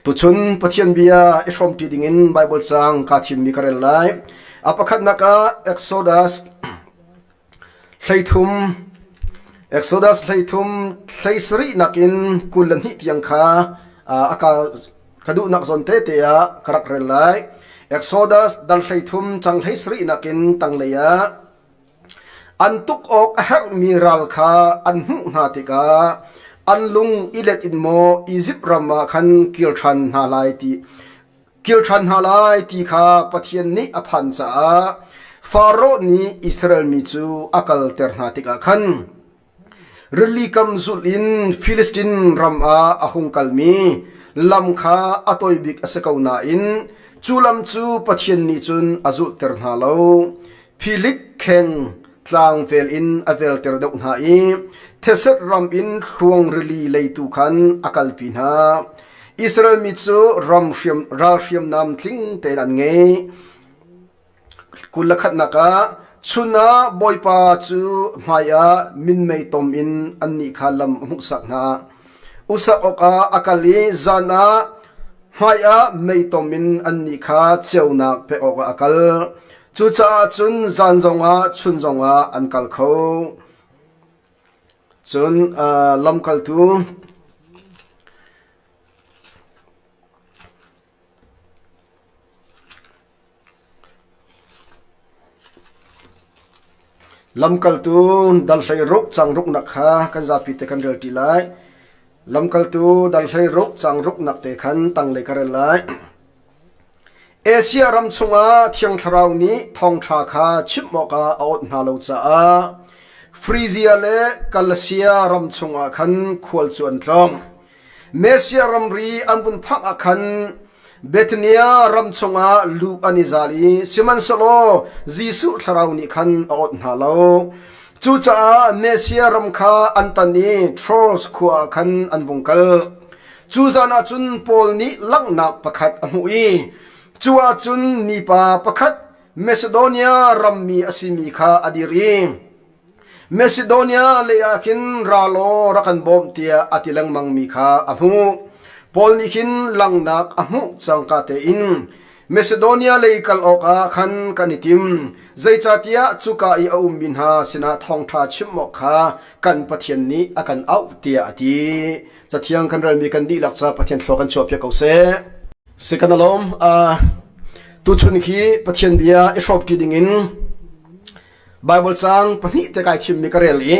Tuchun Pathian bia i hrawmṭi dingin Baibal caang kaa thimmi ka rel lai. A pakhatnak ah Exodus 13 Exodus 13 hleisarihnak in 22 tiang kha a ka ka duhnak zawn tete ah ka rak rel lai. Exodus dal 13 cang hleisarihnak in tanglei ah An tuk awk a herhmi ral kha an hmuh hna tikah an lung i let in maw Izipt ram ah khan kir ṭhan hna lai ti kir ṭhan hna lai ti kha Pathian nih a phan caah Faraoh nih Israel mi cu a kalter hna tikah khan Rili kam zulh in Filistin ram ah a hung kalmi lam kha a toi bik a si ko nain cu lam cu Pathian nih cun a zulhter hna lo. Philik kheng tlang vel in a velter deuh hna i Theset ram in hruang rili lei tu khan a kalpi hna. Israel mi cu ram hriam, ral hriamnam tling tein an ngei. 21 ah chun ah Bawipa cu hmaiah minmei tom in annih kha lam a hmuhsak hna. Usak awkah a kal i zan ah hmaiah mei tom in annih kha ceunak pek awkah a kal. Cucaah cun zan zongah chun zongah an kal kho. Cun lamkaltu Lamkaltu dal 16 cang ruknak kha kan zapi te kan rel ṭi lai. Lamkaltu dal 16 cang ruknak te khan tanglei ka rel lai. Asia ram chungah Thiang Thlarau nih thawngṭha kha chimh awkah a awt hna lo caah Frizia le Galatia ram chungah khan khual cu an tlawng. Messiah ramri an vun phak ah khan Bethania ram chungah luh an i zal i sihmanhsehlaw Jesuh thlarau nih khan a awt hna lo. Cucaah Messiah ram kha an tan i Troas khua ah khan an vung kal. Cu zan ah cun Paul nih langhnak pakhat a hmuh i cu ah cun mipa pakhat Macedonia rammi a simi kha a dir i Macedonia lei ah khin ra law rak kan bawmh tiah a ti lengmangmi kha a hmuh. Paul nih khin langhnak a hmuh cangka tein Macedonia lei kal awkah khan kan i tim, zeicahtiah cuka i a ummi hna sinah thawngṭha chimh awk kha kan Pathian nih a kan auh tiah a ti. Cathiang kan relmi kan dihlak ca Pathian thlua kan chuahpiak ko seh. Si kan alawm. Uh, tuchun khi Pathian bia i hrawpṭi dingin Baibal caang pahnih te kai thimmi ka rel i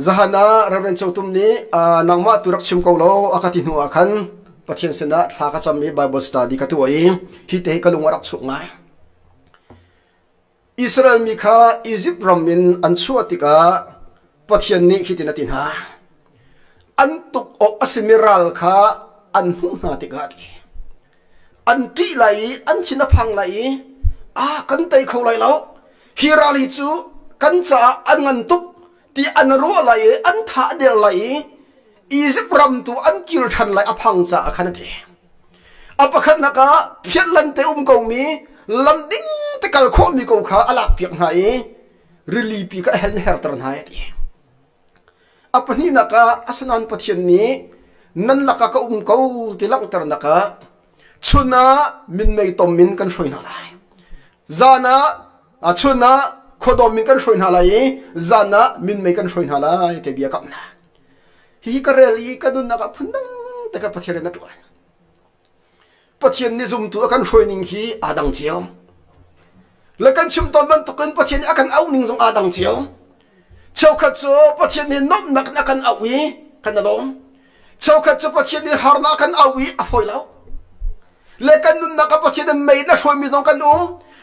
zahan ah Reverend Cotum nih nangmah tu rak chim ko law a ka ti hnu ah khan Pathian sinah thla ka cam i Bible study ka tuah i hi te hi ka lung a rak chuk ngai. Israel mi kha Egypt ram in an chuah tikah Pathian nih hitin a ti hna. An tuk awk a simi ral kha an hmuh hna tikah a ti. An ṭih lai i an thin a phang lai i a kan tei kho lai lo hi ral hi cu kan caah an ngan tuk ti an ruah lai i an tha a der lai i Egypt ram tu an kir ṭhan lai a phang caah khan a ti. A pakhatnak ah phiatlan te um komi lam ding te kal khawhmi ko kha a lakpiak hna i rili pi kha a hel herter hna a ti. A pahnihnak ah asinain Pathian nih nan lakah ka um ko ti langhternak ah chun ah minmei tom in kan hruai hna lai. Zan ah chun ah khuadawm in kan hruai hna lai i zan ah minmei kan hruai hna lai ti bia kamh hna. Hihi ka rel i ka nunnak ah phundang te ka Pathian in a ṭuan. Pathian nih zumtu a kan hruai ning hi aa dang cio. Le kan chim tawn bantukin Pathian nih a kan auh ning zong aa dang cio. Cheukhat cu Pathian nih nuamhnak in a kan auh i kan i lawm. Cheukhat cu Pathian nih harnak a kan auh i a fawi lo. Le kan nunnak ah Pathian nih mei in a hruaimi zong kan um.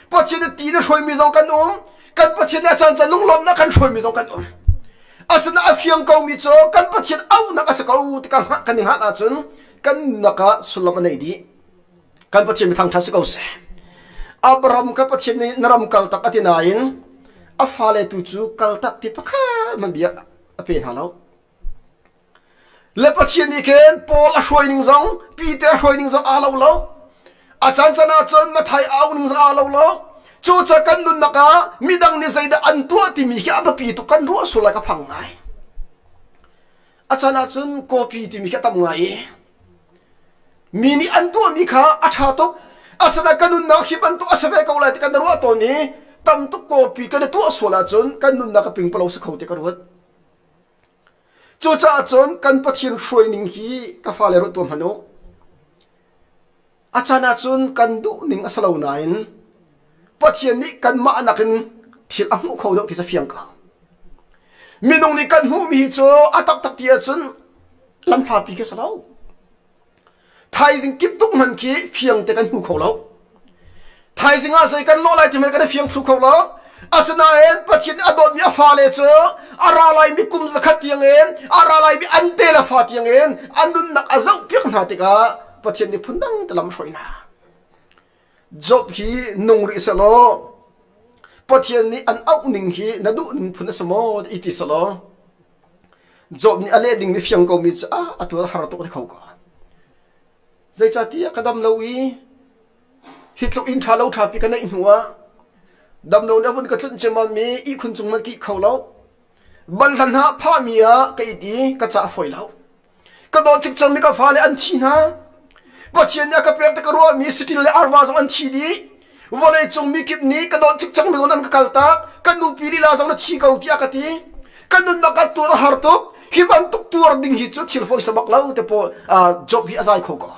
Pathian nih ti in a hruaimi zong kan um. Kan Pathian nih a caan caan lunglawmhnak kan hruaimi zong kan um. Asinain a fiang komi cu kan Pathian auhnak a si ko ti kan i hngalh ahcun kan nunnak ah sullam a nei dih. Kan Pathian mi thangṭhat si ko seh. Abraham kha Pathian nih na ram kal tak a ti nain a fale tu cu kal tak ti pakhat man bia a pe hna lo. Le Pathian nih khin Paul a hruai ning zong Peter a hruai ning zong aa lo lo. A caan caan ah cun Mathai a auh ning zong aa lo lo. Cucaah kan nunnak ah midang nih zeidah an tuah timi khi a biapi tuk kan ruah sual lai ka phang ngai. A caan ahcun kawpi timi khi a tam ngai i. Mi nih an tuahmi kha a ṭha tuk. Asinain kan nunnak hi bantuk a si ve ko lai ti kan ruah tawn i tam tuk kawpi kan i tuah sual ahcun kan nunnak a pingpalo si kho ti ka ruat. Cucaah cun kan Pathian hruai ning hi ka fale ruat tuah hmanh u. A caan ahcun kan duh ning a si lo nain Pathian nih kanmah nakin thil a hmuh kho deuh ti cu fiang ko. Minung nih kan hmuhmi hi cu a taktak ti ahcun lamhlapi khi a si lo. Thaizing kip tuk hmanh khi fiang te kan hmu kho lo. Thaizing ah zei kan lawh lai ti hmanh kan i fiang thlu kho lo. Asinain Pathian nih a dawtmi a fale cu a ra laimi kum zakhat tiangin a ra laimi an te le fa tiangin an nunnak a zohpiak hna tikah Pathian nih phundang te lam hruai hna. Job hi nung rih selaw Pathian nih an auh ning hi na duh ning phun a si maw ti ti selaw Job nih a leh dingmi fiang komi cu ah atu har tuk ti kho ko. Zeicahtiah ka dam lo i hi tluk inn ṭha lo ṭha pi ka neih hnu ah dam lo nih a vun ka tlunh ciammam i ihkhun cung hmanh kih kho lo. Banhla hna phahmi ah ka it i ka cah fawi lo. Ka dawt cikcekmi ka fale an thi hna. Pathian nih a ka pek te ka ruahmi saṭil le arva zong an thi dih. Vawlei cung mi kip nih ka dawt cikcekmi zong an ka kaltak. Ka nupi lila zong na thi ko tiah ka ti. Ka nunnak ah tuar a har tuk. Hi bantuk tuar ding hi cu thil fawi bak lo te pawl job hi a zai kho ko.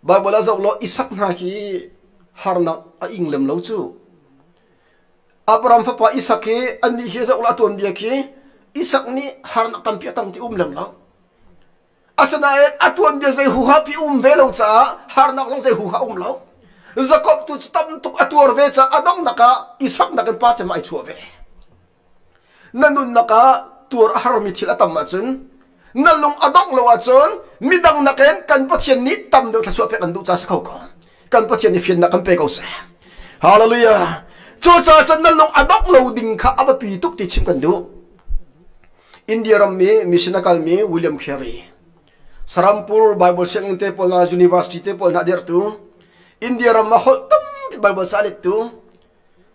Bible ah zoh law Isak hna khi harnak a ing lem lo cu. Abraham fapa Isak hi annih hi zoh law a tuanbia khi Isak nih harnak tampi a tong ti um lem lo. Asinain a tuanbia zei huha pi um ve lo caah harnak zong zei huha um lo. Jakob tu cu tam tuk a tuar ve caah a donghnak ah Isak nakin pa cem ai chuah ve. Na nunnak ah tuar a harmi thil a tam ahcun na lung a dongh lo ahcun midang nakin kan Pathian nih tam deuh thluachuah pek an duh ca si kho ko. Kan Pathian nih fiannak kan pe ko seh. Hallelujah. Cucaah cun na lung a dongh lo ding kha a biapi tuk ti chim kan duh. India ram mi mission a kalmi William Carey Sarampur Bible sianginn te pawl hna university te pawl hna dirhtu India ram ah holh tampi Bible ca lettu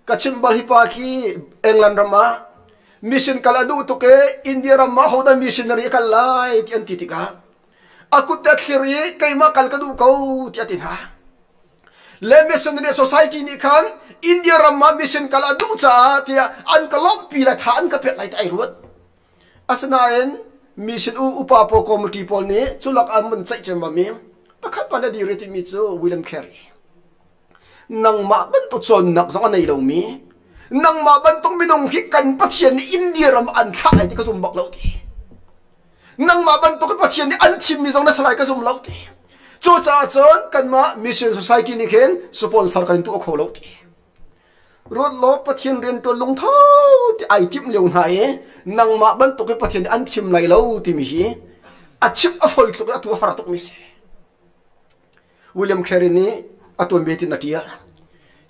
Ka chimh bal hi pa khi England ram ah mission kal a duh tuk i India ram ah hodah missionary a kal lai ti an ti tikah a kut te a thlir i keimah kal ka duh ko ti a ti hna. Le missionary society nih khan India ram ah mission kal a duh caah tiah an ka lawmhpi lai tha an ka pek lai ti ai ruat. Asinain mission upa pawl committee pawl nih culak an mun ceih ciammam i pakhat pa na dir i timi cu William Carey. Nangmah bantuk cawnnak zong a nei lomi, nangmah bantuk minung hi kan Pathian nih India ram an thlah lai ti ka zum bak lo ti. Nangmah bantuk in Pathian nih an thimmi zong na si lai ka zum lo ti. Cucaah cun kanmah Mission Society nih khin sponsor kan in tuah kho lo ti. Ruat law Pathian rianṭuan lungtho ti ai timh lio hna i nangmah bantuk in Pathian nih an thim lai lo timi hi a chimh a fawi tluk in atu a har tukmi si. William Carey nih a tuanbia tin a ṭial.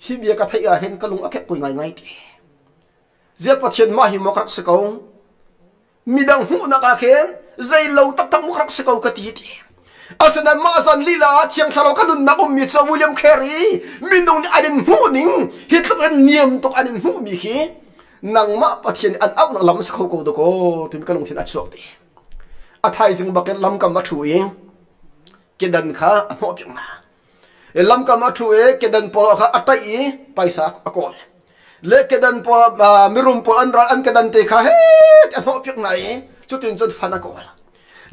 Hi bia ka theih ah hin ka lung a kekkuai ngaingai ti. Ziah Pathian mah hi maw ka rak si ko? Midang hmuhnak ah khin zei lo taktak maw ka rak si ko ka ti ti. Asinain mah zan lila ah Thiang Thlarau ka nunnak ummi cu William Carey minung nih an in hmuh ning hi tluk in niam tuk an in hmuhmi khi nangmah Pathian nih an auhnak lam a si kho ko dakaw timi ka lungthin a chuak ti. A thaizing bakin lamkam a ṭhu i kedan kha a hnawhpiak hna. Lamkam a ṭhu i kedan pawl kha a taih i paisa a kawl. Le kedan pawl mirum pawl an ral an kedan te kha he a hnawhpiak hna i cutin cun fan a kawl.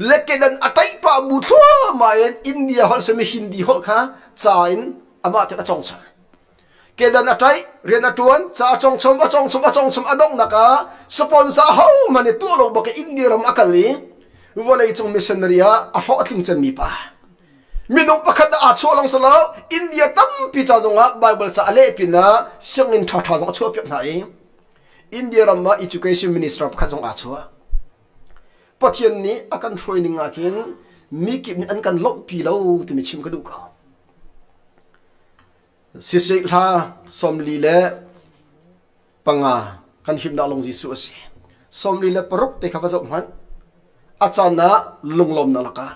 Le kedan a taih pah bu thluahmah in India holh simi Hindi holh kha ca in amah te a cawng chom. Kedan a ṭaih, rian a ṭuan, ca a cawng chom, a cawng chom, a cawng chom, a donghnak ah sponsor ahohmanh nih tuah lo bak in India ram a kal i vawleicung missionary ah a hlawh a tling cemmi pa. Minung pakhat aa chuah lawng si lo, India tampi ca zongah Bible ca a leh pinah sianginn ṭhaṭha zong a chuahpiak hna i India ram ah education minister pakhat zong aa chuah. Pathian nih a kan hruai ning ah khin mi kip nih an kan lawmhpi lo timi chim ka duh ko. Siseh hla 45 kan himnak lung Jesuh a si. 46 te kha va zoh hmanh. A caan ah lunglawmnak lakah,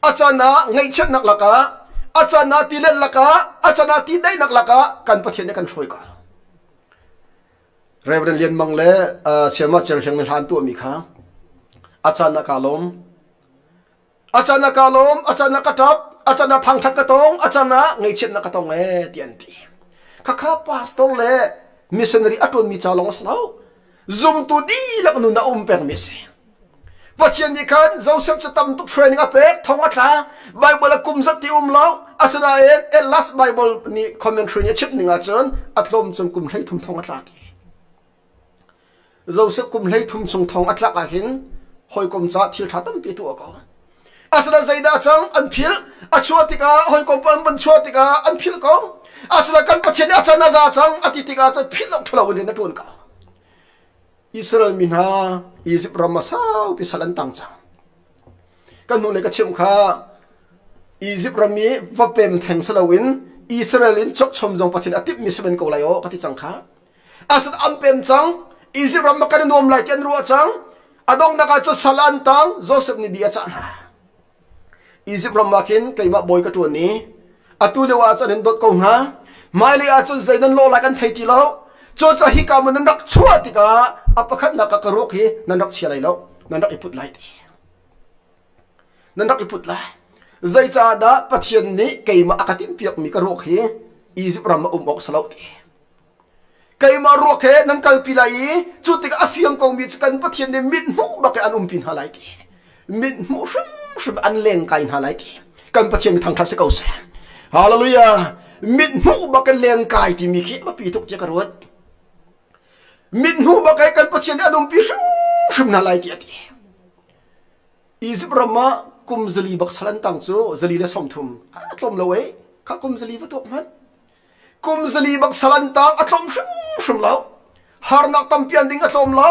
a caan ah ngaihchiatnak lakah, a caan ah tilet lakah, a caan ah ti daihnak lakah kan Pathian nih kan hruai ko. Reverend Lian Mang le uh, Siamah Cer Hliang nih hla an tuahmi kha a caan ah kaa lawm. A can ah ka lawm, a can ah ka ṭap, a can ah thangṭhat ka tong, a can ah ngaihchiatnak ka tong ee ti an ti. Khakha pastor le missionary a ṭuanmi ca lawng a si lo. Zumtu dihlak nun a um pengmi a si. Pathian nih khan Joseph cu tam tuk training a pek, thong a tla, Bible a kum zat ti um lo. Asinain Atlas Bible nih commentary nih a chimh ning ahcun a tlawm cung kum 13 thong a tla ti. Joseph kum 13 chung thong a tlak ah hin hawikom caah thil ṭha tampi a tuah ko. Asinain zeidah a cang? An philh. A chuah tikah hawikom pawl an van chuah tikah an philh ko. Asinain kan Pathian nih a can a za cang a ti tikah cun philh lo ṭhalo in rian a ṭuan ko. Israel mi hna Izipt ram ah saupi sal an tang cang. Kan hnulei ka chimh kha Izipt ram i va pem theng si loin Israel in cawkchom zong Pathian a timhmi si men ko lai aw ka ti cang kha. Asin an pem cang. Izipt ram ah kan i nuam lai ti an ruah cang. A donghnak ah cun sal an tang. Joseph nih bia a cah hna. Izipt ram ah khin keimah bawi ka ṭuan i atu lio ah cun in dawt ko hna. Hmailei ah cun zei nan lawh lai kan thei ti lo. Cucaah hika maw nan rak chuah tikah a pakhatnak ah ka ruak hi nan rak chia lai lo, nan rak i put lai ti. Nan rak i put lai. Zeicahdah Pathian nih keimah a ka timhpiakmi ka ruak hi Izipt ram ah um awk si lo ti. Keimah ruak he nan kalpi lai i cu tikah a fiang komi cu kan Pathian nih mithmuh bak in an umpi hna lai ti. Mithmuh hrimhrim an leng kai hna lai ti. Kan Pathian mi thangṭhat si ko seh. Hallelujah. Mithmuh bak in leng kai timi khi biapi tuk tiah ka ruat. Mithmuh bak in kan Pathian nih an umpi hrimhrim hna lai ti a ti. Izipt ram ah kum zali bak sal an tang cu zali le 30 a tlawm lo eh. Kha kum zali va tuak hmanh. Kum zali bak sal an tang a tlawm hrimhrim lo. Harnak tampi an ding a tlawm lo.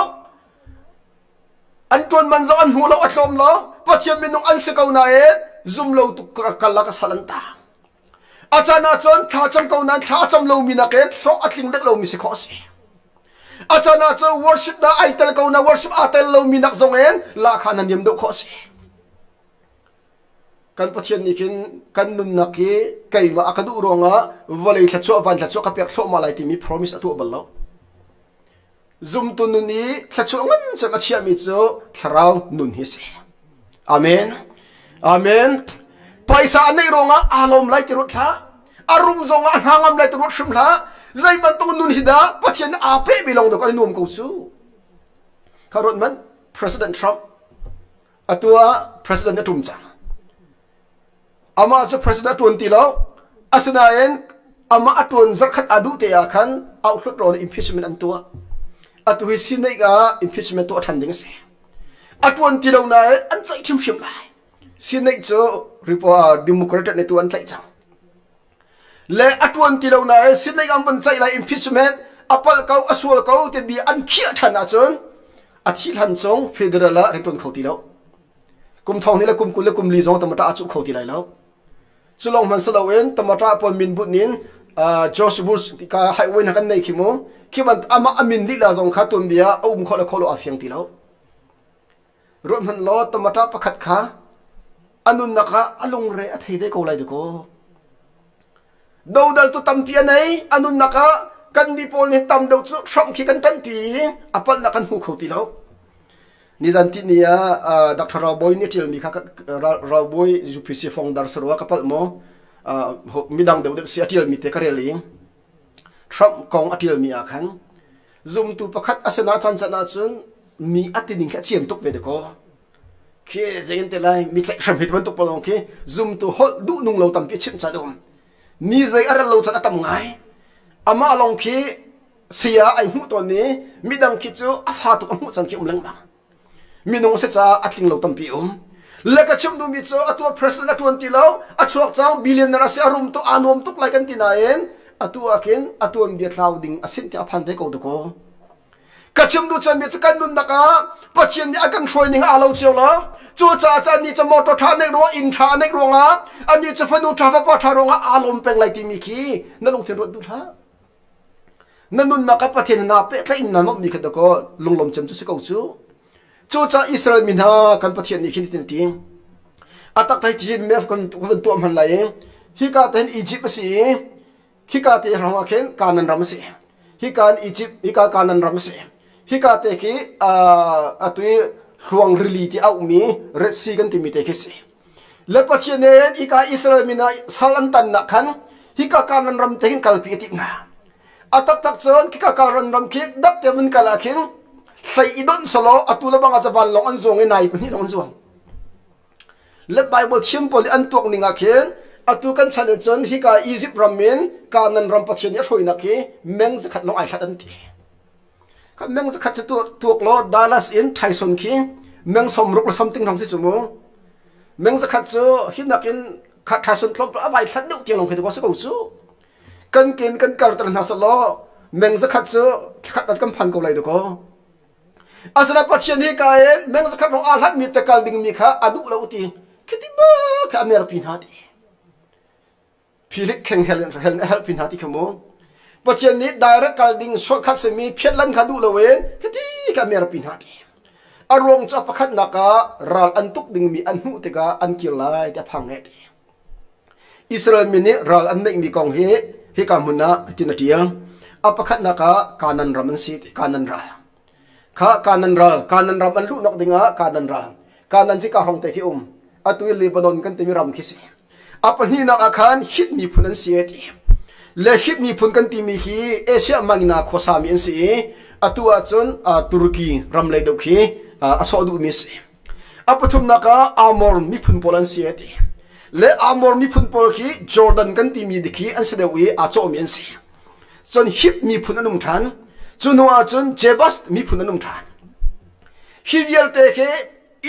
An ṭuan man zong an hmu lo a tlawm lo. Pathian minung an si ko nain zum lo tuk karlak a sal an tang. A caan ah cun thla cam ko nain thla a cam lomi nakin hlawh a tling deuh lomi si khawh a si. A caan ah cun worship na ai tel ko na worship aa tel lomi nak zong in lahkhah na niam deuh khawh a si. Kan Pathian nih khin kan nunnak hi keimah a ka duh ruangah vawlei thluachuah van thluachuah ka pek thluahmah lai timi promise a tuah bal lo. Zumtu nun i thluachuah ngan cem a chiahmi cu thlarau nun hi a si. Amen. Amen. Paisa a neih ruangah aa lawm lai ti ruat hlah. A rum zongah a hna ngam lai ti ruat hrim hlah. Zei bantuk nun hi dah Pathian nih aa pehmi lawng dawh kan i nuam ko cu. Kha ruat man President Trump Atu ah president a ṭum cang. Amah cu president a ṭuan ti lo. Asinain amah a ṭuan zarhkhat aa duh te ah khan auhlut rawn impeachment an tuah. Atu hi Senate ah impeachment tuah ṭhan ding a si. A ṭuan ti lo nain an ceih hrimhrim lai. Senate cu Democrat nih tu an tlaih cang. Le a ṭuan ti lo nain Senate an van ceih lai impeachment a palh ko a sual ko ti bia an khiah ṭhan ahcun a thih hlan chung federal ah rian ṭuan kho ti lo. Kum thong hnih le kum 20 le kum li zong tamata a cuh kho ti lai lo. Cu lawng hmanh si loin tamata pawl min bunh in George Bush ka highway hna kan nei khi mu khi ban amah a min lila zong kha tuanbia a um khawh le khawh lo aa fiang ti lo. Ruat hmanh law tamata pakhat kha a nunnak ah a lungre a thei ve ko lai dakaw. Dodal tu tampi a nei a nunnak ah kan nih pawl nih tam deuh cu Trump khi kan ṭanpi i a palhnak kan hmu kho ti lo. Nizan ti ni ah Dr. Raubawi nih a ṭialmi kha Raubawi UPC founder sarua ka palh maw midang deuh deuh si a ṭialmi te ka rel i Trump kong a ṭialmi ah khan zumtu pakhat a sinah caan can ahcun mi a tining khi a cian tuk ve dakaw. Khi zeiin te lai mi tlaihhrem hi bantuk pawl khi zumtu holh duh nung lo tampi chimh caan um. Mi zei a rel lo caan a tam ngai. Amah lawng khi saya ai hmuh tawn i midang khi cu a fa tuk a hmuh caan khi um lengmang. Minung a si caah a tling lo tampi um. Le ka chim duhmi cu atu ah president a ṭuan ti lo, a chuak cang, billionaire a si, a rum tuk, aa nuam tuk lai kan ti nain atu ah khin a tuanbia tlau ding a sin tiah a phan ve ko dakaw. Ka chim duh cemmi cu kan nunnak ah Pathian nih a kan hruai ning aa lo cio lo. Cucaah cu anih cu motor ṭha neih ruangah, inn ṭha a neih ruangah, anih cu fanu ṭha fapa ṭha ruangah aa lawm peng lai timi khi na lungthin ruat duh hlah. Na nunnak ah Pathian he naa pehtlaih in naa nuamhmi kha dakaw lunglawm cem cu si ko cu. Cucaah Israel mi hna kan Pathian nih khin hitin a ti. A tak thai ti mef kan van tuah hman lai i hika te hin Egypt a si i hika te ram ah khin Canaan ram a si. Hika in Egypt, hika Canaan ram a si. Hika te khi atu i hluang rili ti auhmi Red Sea kan timi te khi si. Le Pathian nih hika Israel mi hna sal an tannak khan hika Kanaan ram te hin kalpi a timh hna. A taktak cun khika Kanaan ram khi dap te vun kal ah khin hlei i donh selaw atu le bang ah vanlawng an zuang i nai pahnih lawng an zuang. Le Bible thiam pawl nih an tuak ning ah khin atu kan chan in cun hika Egypt ram in Kanaan ram Pathian nih a hruainak hi meng zakhat lawng ai hlat an ti. Kha meng zakhat cu tuak law Dallas in Tyson khi meng 60 le something hrawng si cu mu. Meng zakhat cu hi nakin kha Tyson tlawmpal a vai hlat deuh tiang lawng khi tu si ko cu. Kan ken kan karter hna selaw meng zakhat cu thlakhat kan phan ko lai dakaw. Asinain Pathian hi ka in meng zakhat rong aa hlatmi te kal dingmi kha a duh lo ti khiti ba kha a merpi hna ti. Philik kheng hel hel a helpi hna ti kha mu. Pathian nih direct kal ding shortcut simi phiatlan kha duh lo in khiti kha a merpi hna ti. A ruang cu a pakhatnak ah ral an tuk dingmi an hmuh tikah an kir lai ti a phang nge ti. Israel mi nih ral an neihmi kong hi hika hmun ah tin a ṭial. A pakhatnak ah Kanaan ram an si ti Kanaan ral. Kha Kanaan ral, Kanaan ram an luhnak dingah Kanaan ral. Kanaan cu ka hrawng te khi um. Atu i Lebanon kan timi ram khi si. A pahnihnak ah khan Hit miphun an si e ti. Le Hit miphun kan timi khi Asia Minor khuasami an si i atu ahcun Turkey ram lei deuh khi a sawh duhmi a si. A pathumnak ah Amor miphun pawl an si a ti. Le Amor miphun pawl khi Jordan kan timi dik hi an si deuh i aa cawhmi an si. Cun Hip miphun an um ṭhan. Cu hnu ah cun Jebus miphun an um ṭhan. Hi vialte khi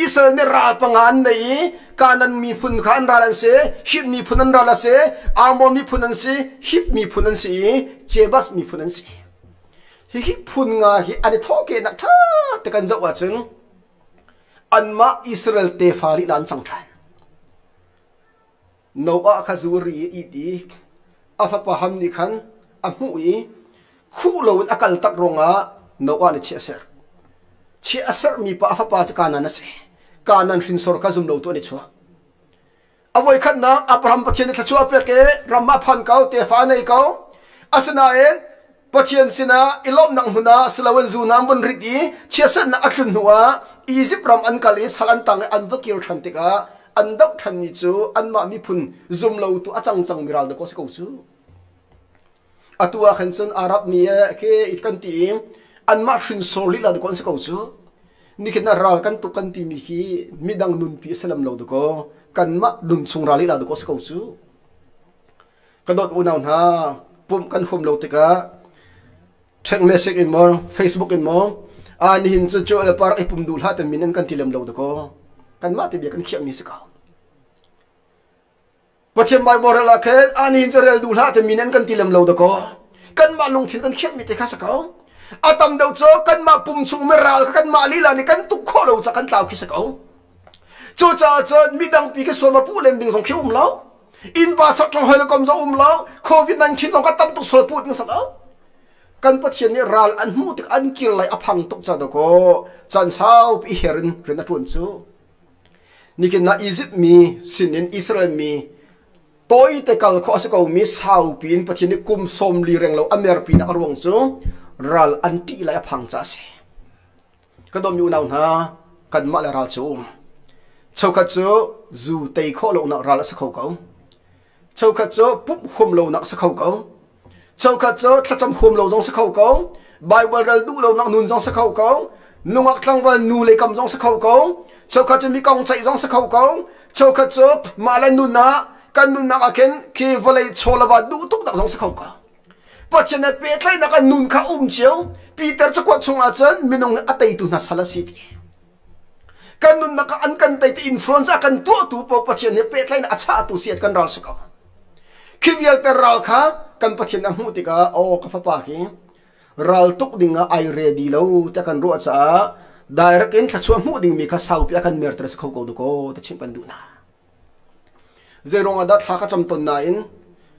Israel nih ral panga an nei i Canaan miphun kha an ral an si, Hip miphun an ral a si, Amor miphun an si, Hip miphun an si i Jebus miphun an si. Hihi phun nga hi an i thawhkehnak ṭha te kan zoh ahcun Anmah Israel tefa lila an cang ṭhan. Noah kha zu ri i it i a fapa Ham nih khan a hmuh i khuh loin a kal tak ruangah Noah nih chiah a serh. Chiah a serhmi pa a fapa cu Kanaan a si. Kanaan hrinsor kha zum lotu an i chuah. A voikhatnak Abraham Pathian nih thluachuah a pek i ram ah phan ko, tefa a nei ko. Asinain Pathian sinah i lawmhnak hmun ah si loin zu hna an vun rit i chiatserhnak a tlun hnuah Izipt ram an kal i sal an tang i an va kir ṭhan tikah an doh ṭhanmi cu anmah miphun zum lotu a cang cangmi ral dakaw si ko cu. Atu ah khan cun Arab mi khi kan ti i anmah hrinsor lila dakaw an si ko cu. Nikhin ah ral kan tuk kan timi khi midang nunpi a si lam lo dakaw kanmah nun chung ral lila dakaw si ko cu. Ka dawt unau hna pumh kan huam lo tikah text message in maw Facebook in maw a nihin cu cu le par i pum duh hlah ten min an kan ti lem lo dakaw kanmah te bia kan khiahmi si ko. Pathian Bible rel ah khin ani cu rel duh hlah te min an kan ti lem lo dakaw. Kanmah lungthin kan khiahmi te kha si ko. A tam deuh cu kanmah pum chung mi ral kha kanmah lila nih kan tuk khawh lo ca kan tlau khi si ko. Cucaah cun midang pi khi sual va puh len ding zong khi um lo. Innpa sakṭang hoi le kom zong um lo. COVID-19 zong kha tam tuk sual puh ding si lo. Kan Pathian nih ral an hmuh tik an kir lai a phang tuk ca dakaw caan saupi her in rian a ṭuan cu. Nikin ah Izipt mi sinin Israel mi tawite kal khawh a si komi saupi in Pathian nih kum 40 reng lo a merpinak a ruang cu ral an ṭih lai a phang caah a si. Ka dawtmi unau hna, kanmah le ral cu um. Cheukhat cu zu tei khawh lonak ral a si kho ko. Cheukhat cu pumh huam lonak a si kho ko. Cheukhat cu thlacam huam lo zong si kho ko. Bible rel duh lonak nun zong si kho ko. Nungak tlangval nu le kam zong si kho ko. Cheukhat cu mi kong ceih zong si kho ko. Cheukhat cu mah le nun ah kan nunnak ah khin khi vawlei chaw le va duh tuk nak zong si kho ko. Pathian he pehtlaihnak ah nun kha um cio. Peter cakuat chungah cun minung nih a teitu hna sal a si ti. Kan nunnak ah an kan teitu influence a kan tuahtu paoh Pathian he pehtlaihnak a chahtu si kan ral si ko. Khi vialte ral kha kan Pathian a hmuh tikah aw ka fapa hi ral tuk ding ah ai ready lo tiah kan ruah caah direct in thluachuah hmuh dingmi kha saupi a kan merter si kho ko dukaw ti chimh kan duh hna. Zeiruang ah dah thla ka cam ton nain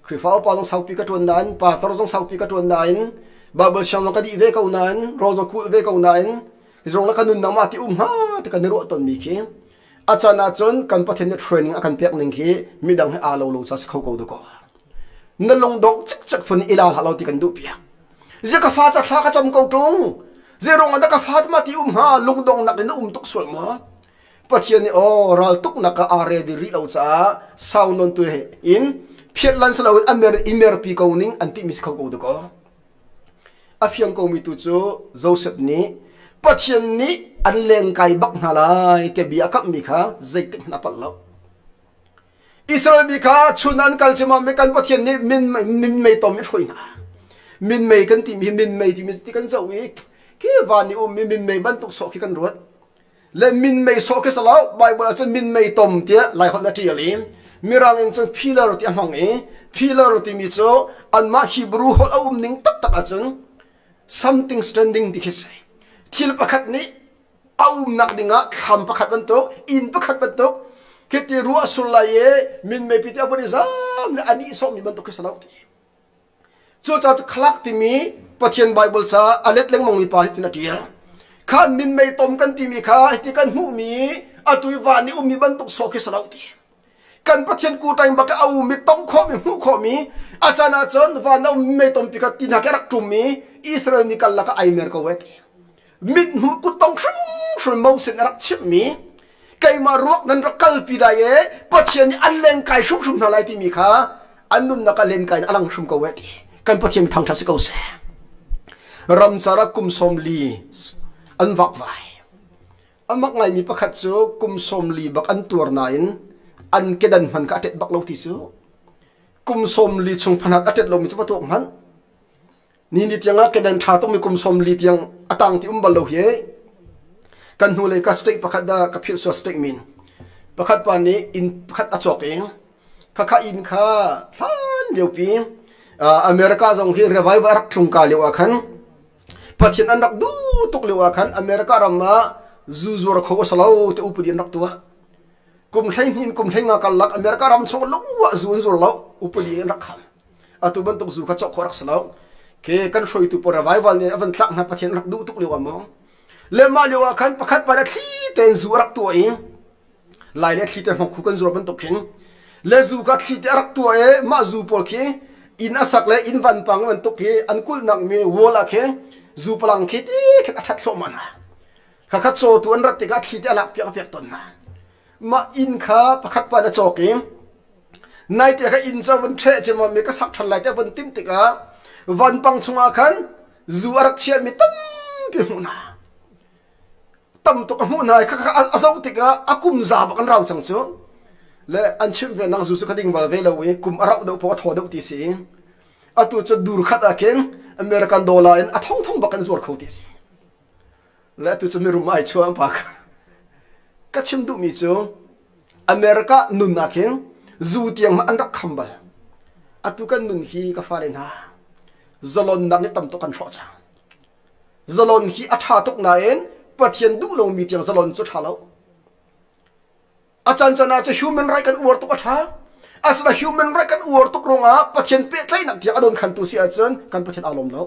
Khrihfa upa zong saupi ka ṭuan nain pastor zong saupi ka ṭuan nain Bible siang zong ka dih ve ko nain rawl zong kulh ve ko nain zong le ka nunnak mah ti um hnga ti kan i ruah tonmi khi a caan ahcun kan Pathian nih training a kan pek ning khi midang he aa lo lo ca si kho ko dakaw na lungdongh cikcek phun i la hlah lo ti kan duh piak zia ka fa ca thla ka cam ko ṭung zei ruang ah dah ka fa ma ti um hnga lungdong nak in na um tuk sual maw? Pathian nih aw raltuknak ah aa ready rih lo caah sau non tu in phiat lan si loin a mer i merpi ko ning an timi si kho ko dakaw. A fiang komi tu cu Joseph nih Pathian nih an lengkai bak hna lai tiah bia a kamhmi kha zeitik hmanh a palh lo. Israel mi kha chun an kal cimam i kan Pathian nih min minmei tom i hruai hna. Minmei kan timi hi minmei timi ti kan zoh i khi van i ummi minmei bantuk sawh khi kan ruat. Le minmei sawh khi salo Bible ah cun minmei tom tiah Laiholh na ṭial i Mirang in cun pillar ti a hmang i pillar timi cu anmah Hebrew holh a um ning taktak ahcun something standing ti khi si. Thil pakhat nih a umnak dingah thlam pakhat bantuk inn pakhat bantuk khiti ruah sur lai i minmei pi te a vun i zam le a nih sawhmi bantuk khi si lo ti cucaah cu khalak timi Pathian Bible ca a let lengmang mi pa hi tin a ṭial kha minmei tom kan timi kha hiti kan hmuhmi atu i van i ummi bantuk sawh khi si lo ti kan Pathian kuṭaing bak a ummi tong khawhmi hmuh khawhmi a caan ah cun van a ummi mei tompi kha ti hna khi a rak ṭummi Israel mi kal lakah ai mer ko e ti mithmuh kuttong hrimhrim Moses a rak chimhmi keimah ruak nan rak kalpi lai e Pathian nih an lengkai hrimhrim hna lai timi kha an nunnak ah lenkai in a lang hrim ko e ti kan Pathian thangṭhat si ko seh ramcar ah kum 40 an vakvai a mak ngaimi pakhat cu kum 40 bak an tuar nain an kedan hman kha a tet bak lo ti cu kum 40 chung phanat a tet lomi cu va tuak hmanh Ni ni tiang ah kedan ṭha tukmi kum 40 tiang a tang ti um bal lo hi kan hnulei ka state pakhat dah ka philh sual state min pakhat pa nih inn pakhat a cawk i khakha inn kha hlan liopi America zong hi revival rak tlung ka lio ah khan Pathian an rak duh tuk lio ah khan America ram ah zu zuar kho a si lo te upadi an rak tuah kum 12 in kum 15 karlak America ram chung lungwa zu an zur lo upadi an rak kham atu bantuk zu kha cawk khawh rak si lo ke kan hruaitu pawl revival nih a van tlak hna pathian rak duh tuk lio ah maw le mah lio ah khan pakhat pa thli tein zu a rak tuah i lai le thli te hmok khu kan zuar bantuk khin le zu kha thli te a rak tuah i mah zu pawl khi inn a sak le inn van pang bantuk khi an kulhnak mi wall ah khin zu palang khi ti khin a that thluahmah hna kha kha cawtu an rat tikah thli te a lak piak a piak ton hna mah inn kha pakhat pa na cawk i Naite ka inn cu vun ṭheh ciammam i ka sak ṭhan lai tiah vun timh tikah vanpang chungah khan zu a rak chiahmi tampi hmuh hna. Tam tuk a hmuh hna i khakha a zoh tikah a kum za bak an rau cang cu. Le an chimh ve nak zu cu ka ding bal ve lo i kum a rauh deuh paoh a thaw deuh ti si. Atu cu dur khat ah khin American dollar in a thongthong bak an zuar kho ti si. Le atu cu mirum ai chuah pa ka ka chim duhmi cu America nun ah khin zu tiang hmanh an rak kham bal. Atu kan nun hi ka fale hna zalonnak nih tam tuk kan hrawh cang. Zalon hi a ṭha tuk nain Pathian duh lomi tiang zalon cu ṭha lo. A caan caan ah cu human right kan uar tuk a ṭha. Asina human right kan uar tuk ruangah Pathian pehtlaihnak tiang a don khantu si ahcun kan Pathian aa lawm lo.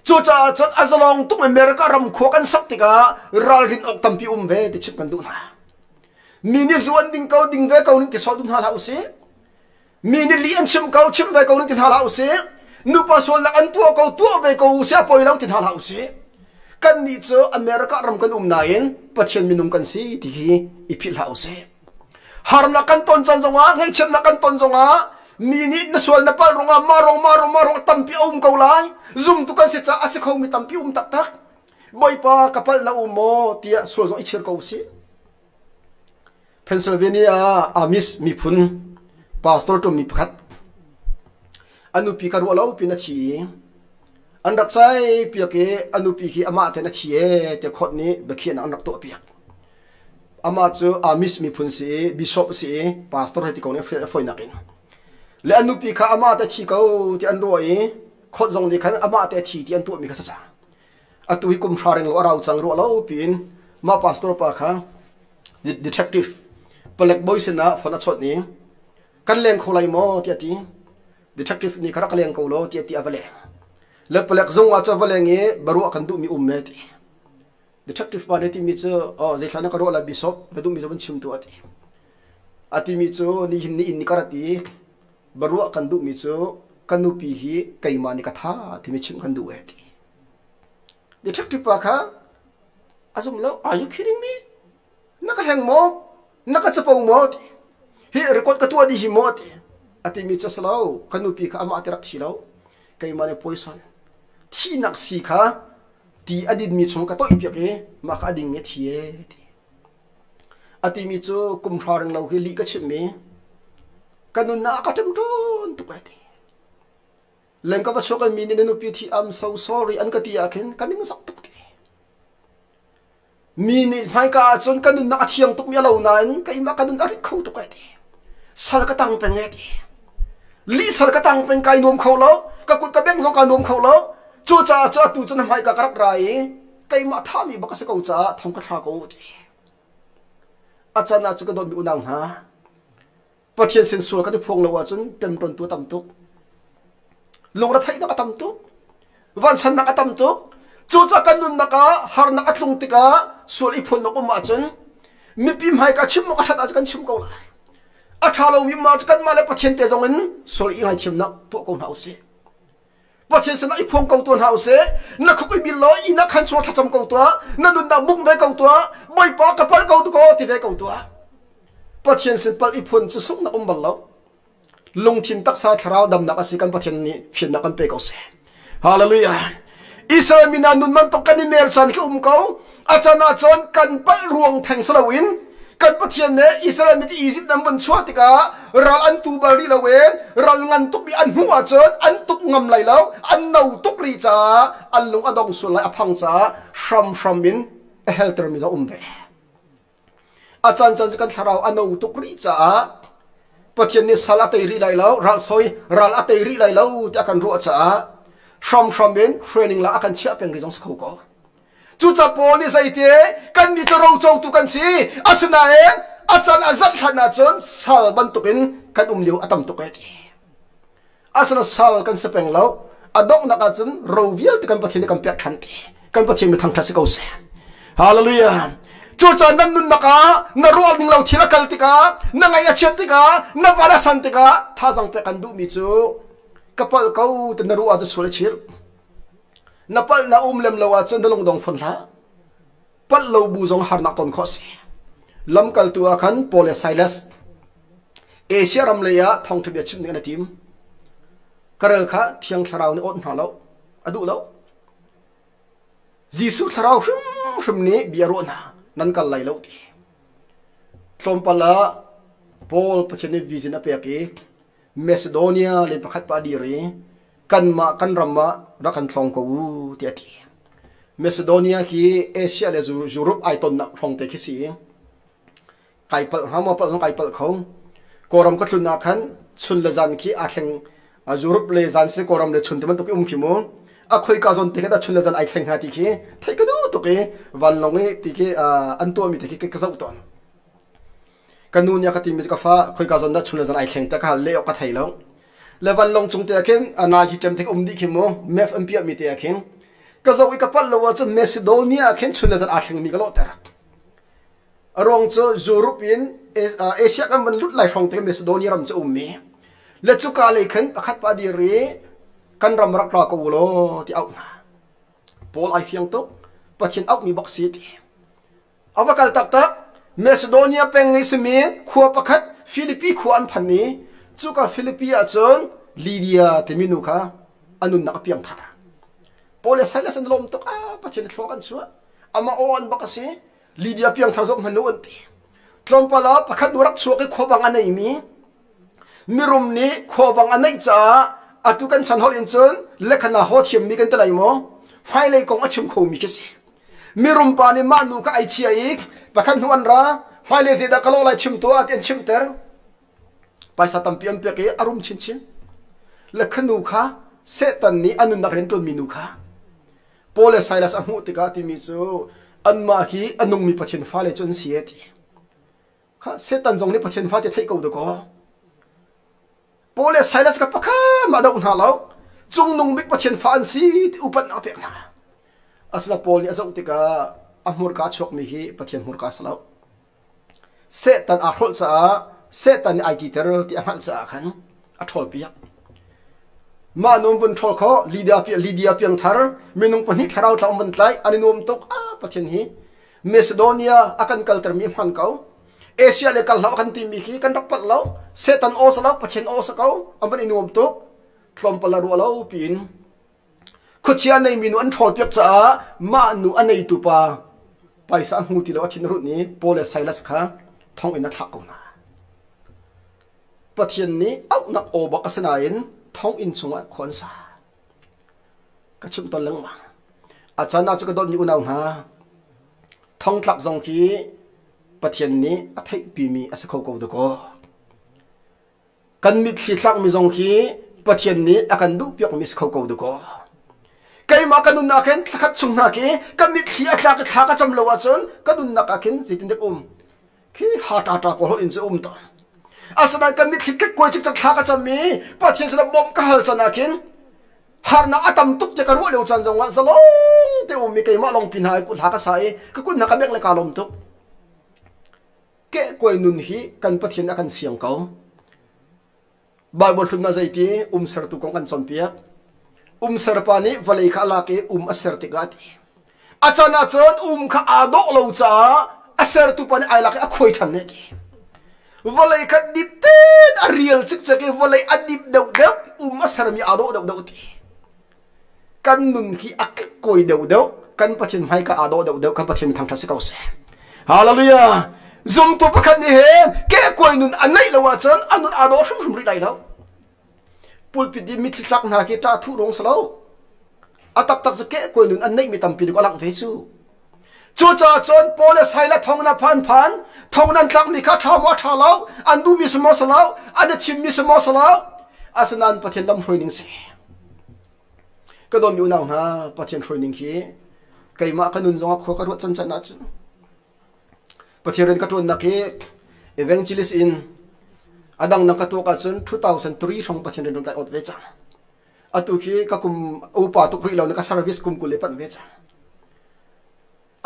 Cucaah cun a zalong tuk America ram khua kan sak tikah ralrin awk tampi um ve ti chimh kan duh hna. Mi nih zu an ding ko ding ve ko ning ti sual duh hna hlah usih. Mi nih lih an chim ko chim ve ko ning ti hna hlah usih. Nupa sualnak an tuah ko tuah ve ko usih a poi lo ti hna hlah usih. Kannih cu America ram kan um nain Pathian minung kan si ti hi i philh hlah usih. Harnak kan ton caan zongah ngaihchiatnak kan ton zongah mi nih na sual na palh ruangah mah ruang mah ruang mah ruang tampi a um ko lai zumtu kan si caah a si khomi tampi um taktak Bawipa ka palh na um maw tiah sual zong i chir ko usih Pennsylvania ah Amish miphun pastor ṭummi pakhat a nupi kha ruah lo pin a thi i an rak cai piak i a nupi khi amah ten a thi e tiah khawt nih biakhiahnak an rak tuah piak Amah cu Amish miphun si i bishop si i pastor hei ti ko nih a fawinak in. Le a nupi kha amah te thi ko ti an ruah i khawt zong nih khan amah te thi ti an tuahmi kha sa Atu hi kum hra reng lo a rau cang ruah lo piin mah pastor pa kha detective palek bawi sinah phone a chawnh i kan leng kho lai maw tiah ti detective nih kha rak leng ko law tiah ti a va leng le palek zung ah cu va leng i baruah kan duhmi um me ti Detective pa nih timi cu oh zeithla na ka ruah la bishop na duhmi cu van chim tu a ti. A timi cu nihin ni inn ni ka rat i baruah kan duhmi cu ka nupi hi keimah nih ka tha timi chimh kan duh e ti. Detective pa kha a zum lo are you kidding me? Na ka hleng maw? Na ka capo maw? Ti. Hi record ka tuah dih hi maw? Ti. A timi cu a si lo. Ka nupi kha amah ti rak thi lo. Keimah nih poison thihnak sii kha ti a dinmi chung ka toih piak i mah kha a ding i a thi e ti. A timi cu kum hra ring lo hi lih ka chimhmi ka nunnak a ka ṭemṭawn tuk e ti. Leng ka va chuak i mi nih na nupi thi I'm so sorry an ka ti ah khin ka ning zak tuk ti. Mi nih hmaika ah cun ka nunnak a thiang tukmi a lo nain keimah ka nun a rit kho tuk e ti. Sal ka tang peng e ti. Lih sal ka tang peng kai nuam kho lo, ka kut ka beng zong ka nuam kho lo. Cucaah cu atu cu na hmaika ka rak ra i keimah thami bak a si ko caah thong ka thla ko ti. A can ah cu ka dawtmi unau hna, Pathian sin sual kan i phuang lo ahcun ṭemṭawntu a tam tuk. Lungretheihnak a tam tuk. Vansannak a tam tuk. Cucaah kan nunnak ah harnak a tlung tikah sual i phuannak um ahcun mipi hmaika chim awk a ṭhat ahcun kan chim ko lai. A ṭha lomi um ahcun kanmah le Pathian te zong in sual i ngaithiamnak tuah ko hna usih. Pathian sinah i phuang ko tuah hna usih. Na khuk i bil law inn ah khan chuak thlacam ko tuah. Na nunnak bungh ve ko tuah. Bawipa ka palh ko ko ti ve ko tuah. Pathian sin palh i phun cu sunghnak um bal lo. Lungthin taksa thlarau damnak a si kan Pathian nih fiannak kan pe ko seh. Hallelujah. Israel mi hna nun bantuk kan i mer caan khi um ko. A can ahcun kan palh ruang theng si loin kan Pathian nih Israel mi cu Egypt an vun chuah tikah ral an tu bal rih lo i ral ngan tuk mi an hmuh ahcun an tuk ngam lai lo an no tuk rih caah an lung a dong sual lai a phang caah hramhram in a helter mi zong um ve. A caan caan cu kan thlarau a no tuk rih caah Pathian nih sal a tei rih lai lo, ral soi ral a tei rih lai lo tiah kan ruah caah hramhram in training la a kan chiah peng rih zong si kho ko. Cucaah Paul nih zeiti kannih cu rocotu kan si, asinain a can a zat hlan ahcun sal bantukin kan um lio a tam tuk e ti. Asina sal kan si peng lo, a donghnak ahcun ro vialte kan Pathian nih kan pek ṭhan ti. Kan Pathian mi thangṭhat si ko seh. Hallelujah. Cucaah nan nunnak ah na ruah ning lo thil a kal tikah, na ngaih a chiat tikah, na van a san tikah thazang pek kan duhmi cu ka palh ko ti na ruah ahcun sual a chir. Na palh na um lem lo ahcun na lungdong fon hlah. Palh lo bu zong harnak ton khawh a si. Lamkaltu ah khan Paul le Silas Asia ram lei ah thawngṭha bia chim ding an i tim. Karel kha Thiang Thlarau nih awt hna lo, a duh lo. Jesuh Thlarau hrimhrim nih bia ruah hna, nan kal lai lo ti. Tlawmpal ah Paul Pathian nih vision a pek i Macedonia len pakhat pa a dir i kanmah kan ram ah rak kan tlawng ko u tiah a ti. Macedonia khi Asia le Europe ai tonnak hrawng te khi si. Kai palh hnga maw palh zong kai palh kho. Kawlram ka tlun ah khan chun le zan khi aa thleng Europe le zan si Kawlram le chun ti bantuk i um khi mu. A khoika zawn te khi dah chun le zan ai thleng hnga ti khi theih ka duh tuk i vanlawng i ti khi an tuahmi te khi ka zoh tawn. Ka nu nih a ka timi cu ka fa khoika zawn dah chun le zan ai thleng te ka hal leh awk ka thei lo. Le vanlawng cung te ah khin a nazi ṭem te um dih khi mu map an piahmi te ah khin ka zoh i ka palh lo ahcun Macedonia ah khin chun le zan aa thlengmi ka lawhter. A ruang cu Europe in Asia kan van lut lai hrawng te Macedonia ram cu ummi. Le cuka lei khin pakhat pa dir i kan ram rak ra ko u law ti auh hna. Paul ai fiang tuk. Pathian auhmi bak si ti. A va kal taktak. Macedonia peng i simi khua pakhat Filipi khua an phan i cuka Filipi ahcun Lydia timi nu kha a nunnak a piang thar. Paul le Silas an lawm tuk. Ah, Pathian thlua kan chuah. Amah aw an bak a si. Lydia piang thar zong hmanh u an ti. Tlawmpal ah pakhat nu rak chuak i khuavang a neimi mirum nih khuavang a neih caah atu kan chan holh in cun lekhana haw thiammi kan ti lai maw hmailei kong a chim khomi khi si. Mirum pa nih mah nu kha ai chia i pakhat hnu an ra hmailei zeidah ka lawh lai chim tuah ti an chimter paisa tampi an pek i a rum chinchin le kha nu kha Satan nih a nunnak rian ṭuanmi nu kha Paul le Silas a hmuh tikah timi cu anmah hi a nungmi Pathian fale cu an si e ti kha Satan zong nih Pathian fa ti theih ko dakaw Paul le Silas kha pakhat mah doh hna lo. Cungnung bik Pathian fa an si ti upatnak a pek hna. Asina Paul nih a zoh tikah a hmurka a chuakmi hi Pathian hmurka a si lo. Satan aa hrolh caah Satan nih ai titer ti a hngalh caah khan a ṭhawlpiak. Mah nu vun ṭhawl khawh Lydia, Lydia piangthar minung pahnih thlarau tla um van tlaih an i nuam tuk ah Pathian hi. Macedonia a kan kaltermi hman ko. Asia le kal hlah kan timi khi kan rak palh lo. Satan aw sa lo, Pathian aw sa ko. An van i nuam tuk. Tlawmpal a ruah lo piin khuachia a neimi nu an ṭhawlpiak caah mah nu a neitu pa paisa a hmu ti lo a thin a runh i Paul le Silas kha thonginn a thlah ko hna. Pathian nih auhnak aw bak a si nain thonginn chungah khua an sa. Ka chimh tawn lengmang. A caan ah cu ka dawtmi unau hna, thongtlak zong khi Pathian nih a theihpimi a si kho ko dakaw. Kan mitthli tlakmi zong khi Pathian nih a kan duhpiakmi si kho ko dakaw. Keimah ka nunnak hin thlakhat chung hna khi ka mitthli a tlak i thla ka cam lo ahcun ka nunnak ah khin zeitin dek um khi ha ṭa ṭa ko holh in cu um tawn. Asinain kan mitthli kekkuai cikcek thla ka cam i Pathian sinah bawmh ka hal can ah khin harnak a tam tuk tiah ka ruah lio caan zongah zalong te um i keimah lawng pi hna i kut hla ka sa i ka kut hna ka bengh le kaa lawm tuk. Kehkuai nun hi kan Pathian a kan siang ko. Baibal hlun ah zeiti umsertu kong kan cawnpiak. Umserpa nih vawlei kha a lak i um a ser tikah a ti. A can ahcun um kha aa dawh lo caah a sertu pa nih ai lak i a khuai ṭhan ne ti. Vawlei kha dip tein a rial cikcek i vawlei a dip deuhdeuh um a sermi aa dawh deuhdeuh ti. Kan nun khi a kekkawi deuhdeuh kan Pathian hmaika aa dawh deuhdeuh kan Pathian thangṭhat si ko seh. Hallelujah! Zumtu pakhat nih hin kehkuai nun a neih lo ahcun a nun aa dawh hrimhrim rih lai lo. Pulpit i mitthli tlak hna khi ṭah thuh ruang si lo. A taktak cu kehkuai nun an neihmi tampi duk a langh ve cu. Cucaah cun Paul le Silas thong na phan phan, thong nan tlakmi kha ṭha maw ṭha lo, an duhmi si maw si lo, an i thimmi si maw si lo. Asinain Pathian lamhruai ning si. Ka dawmi unau hna, Pathian hruai ning hi keimah ka nun zongah khua ka ruat cancan ahcun Pathian rian ka ṭuannak hi evangelist in a dang dang ka tuak ahcun 2003 hrawng Pathian rian kai ot ve cang. Atu khi ka kum upa tuk rih lo na ka service kum 20 le panh ve cang.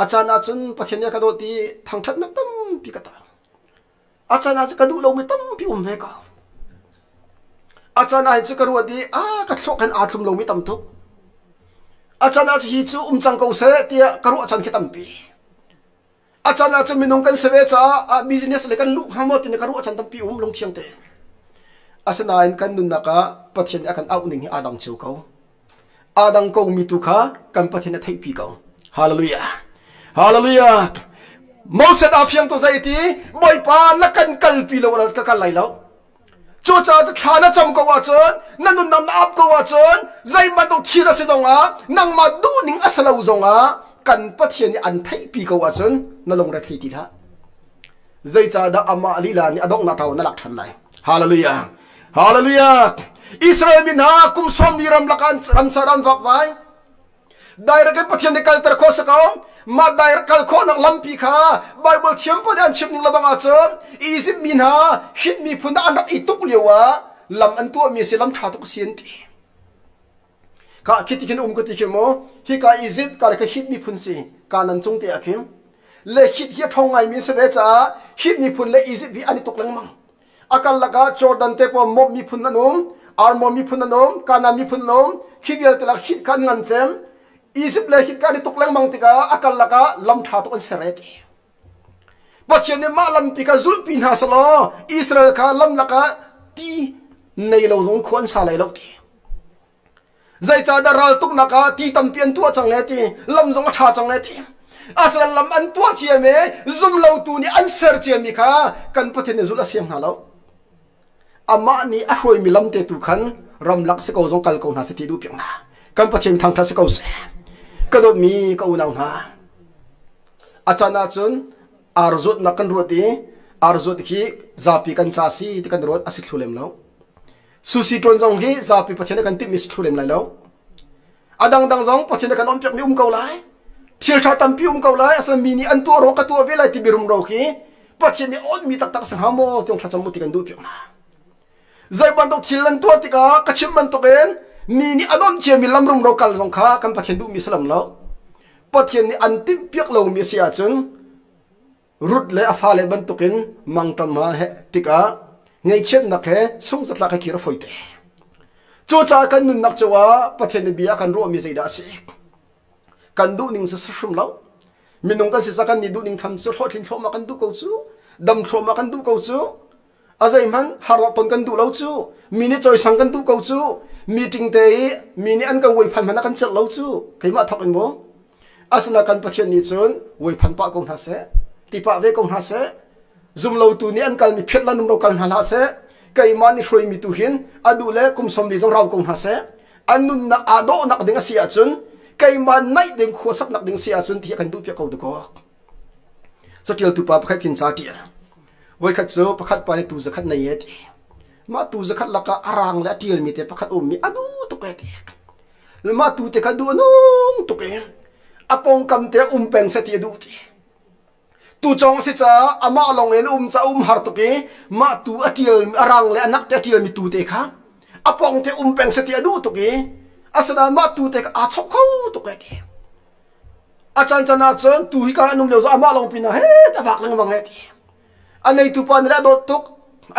A caan ahcun Pathian nih a ka dawt i thangṭhatnak tampi ka tong. A caan ah ka duh lomi tampi um ve ko. A caan ah cu ka ruat i a ka thluak hin aa thlum lomi tam tuk. A caan ah hi cu um cang ko seh tiah ka ruah caan khi tampi. A caan ah cun minung kan si ve caah business le kan luh hnga maw timi ka ruah caan tampi um lungthiang te. Asinain kan nunnak ah Pathian nih a kan auh ning hi aa dang cio ko. Aa dang ko mi tu kha kan Pathian a theihpi ko. Hallelujah. Hallelujah. Moses aa fiang to zei ti Bawipa na kan kalpi lo ka kal lai lo. Cucaah thla na cam ko ahcun na nunnak na ap ko ahcun zei bantuk thil a si zongah nangmah duhning a si lo zongah kan Pathian nih an theihpi ko ahcun na lungre thei ti hlah. Zeicahdah amah lila nih a donghnak ṭau na lak ṭhan lai. Hallelujah. Hallelujah. Israel mi hna kum sawmli ramlak an ramcar an vakvai. Direct in Pathian nih kalter khawh si ko. Mah direct kal khawhnak lampi kha Bible thiam pawl nih an chim ning lebang ahcun Egypt mi hna Hit miphun an rak i tuk lio ah lam an tuahmi a si lam ṭha tuk a si an ti. Ka khi ti khin um ka ti khi mu hika Egypt ka ka Hit miphun si Kanan cung te ah khin le Hit hi a ṭhawng ngaimi si ve caah Hit miphun le Egypt hi an i tuk lengmang. A karlak ah Jordan te pawl Moab miphun an um, Armon miphun an um, Kanaan miphun an um. Hi vialte lak Hit kha an ngan cem. Egypt le Hit kha an i tuk lengmang tikah a karlak ah lam ṭha tuk an ser e ti. Pathian nih mah lampi kha zulpi hna selaw Israel kha lam lakah ti nei lo zong khua an sa lai lo ti. Zeicahdah raltuknak ah ti tampi an tuah cang e ti, lam zong a ṭha cang e ti. Asinain lam an tuah ciami, zumlotu nih an ser ciami kha kan Pathian nih zulh a siang hna lo. Amah nih a hruaimi lam te tu khan ramlak si ko zong kal ko hna seh ti duh piak hna. Kan Pathian thangṭhat si ko seh. Ka dawtmi ka unau hna, a caan ahcun ar zuatnak kan ruat i ar zuat khi zapi kan ca si ti kan ruat a si thlu lem lo. Susi ṭuan zong hi zapi Pathian a kan timhmi si thlu lem lai lo. A dangdang zong Pathian a kan onpiakmi um ko lai. Thil ṭha tampi um ko lai. Asinain mi nih an tuah ruang ka tuah ve lai timi rumro khi Pathian nih onmi taktak si hnga maw tiang thlacam u ti kan duh piak hna. Zei bantuk thil an tuah tikah ka chim bantukin mi nih an onh ciami lam rumro kal zong kha kan Pathian duhmi si lam lo. Pathian nih an timhpiak lomi a si ahcun Ruth le a fale bantukin mangṭam ha he tikah ngaihchiatnak he sungzatlak he kir a fawi te. Cucaah kan nunnak cungah Pathian nih bia a kan ruahmi zeidah a si? Kan duhning cu si hrim lo. Minung kan si ca kan nih duh ning tham cu hlawhtlin thluahmah kan duh ko cu, dam thluahmah kan duh ko cu, a zeihmanh harnak ton kan duh lo cu, mi nih cawisang kan duh ko cu, meeting te i mi nih an kan uaiphan hmanh ah kan celh lo cu, keimah thawk in mu. Asina kan Pathian nih cun uaiphan pah ko hna seh, ti pah ve ko hna seh, zumlotu nih an kalmi phiat lan ro kal hna hlah seh, keimah nih hruaimi tu hin a duh le kum 40 zong rau ko hna seh, an nunnak aa dawhnak ding a si ahcun keimah naih ding khua saknak ding si ahcun ti kan duh piak ko dakaw. Catialtu pa pakhat khin ca ṭial. Voikhat cu pakhat pa nih tu zakhat nei e ti. Mah tu zakhat lakah a rang le a ṭialmi te pakhat ummi a duh tuk e ti. Mah tu te kha duh a nung tuk e. A pawngkam te um peng seh ti a duh ti. Tucawng a si caah amah lawng in um ca um har tuk i mah tu a ṭial a rang le a nak te a ṭialmi tu te kha a pong te um peng seh ti a duh tuk i asinain mah tu te kha aa chok kho tuk e ti. A caan caan ah cun tu hi ka an um lio zong amah lawng pinah he a vak lengmang e ti. A neitu pa nih le a dawt tuk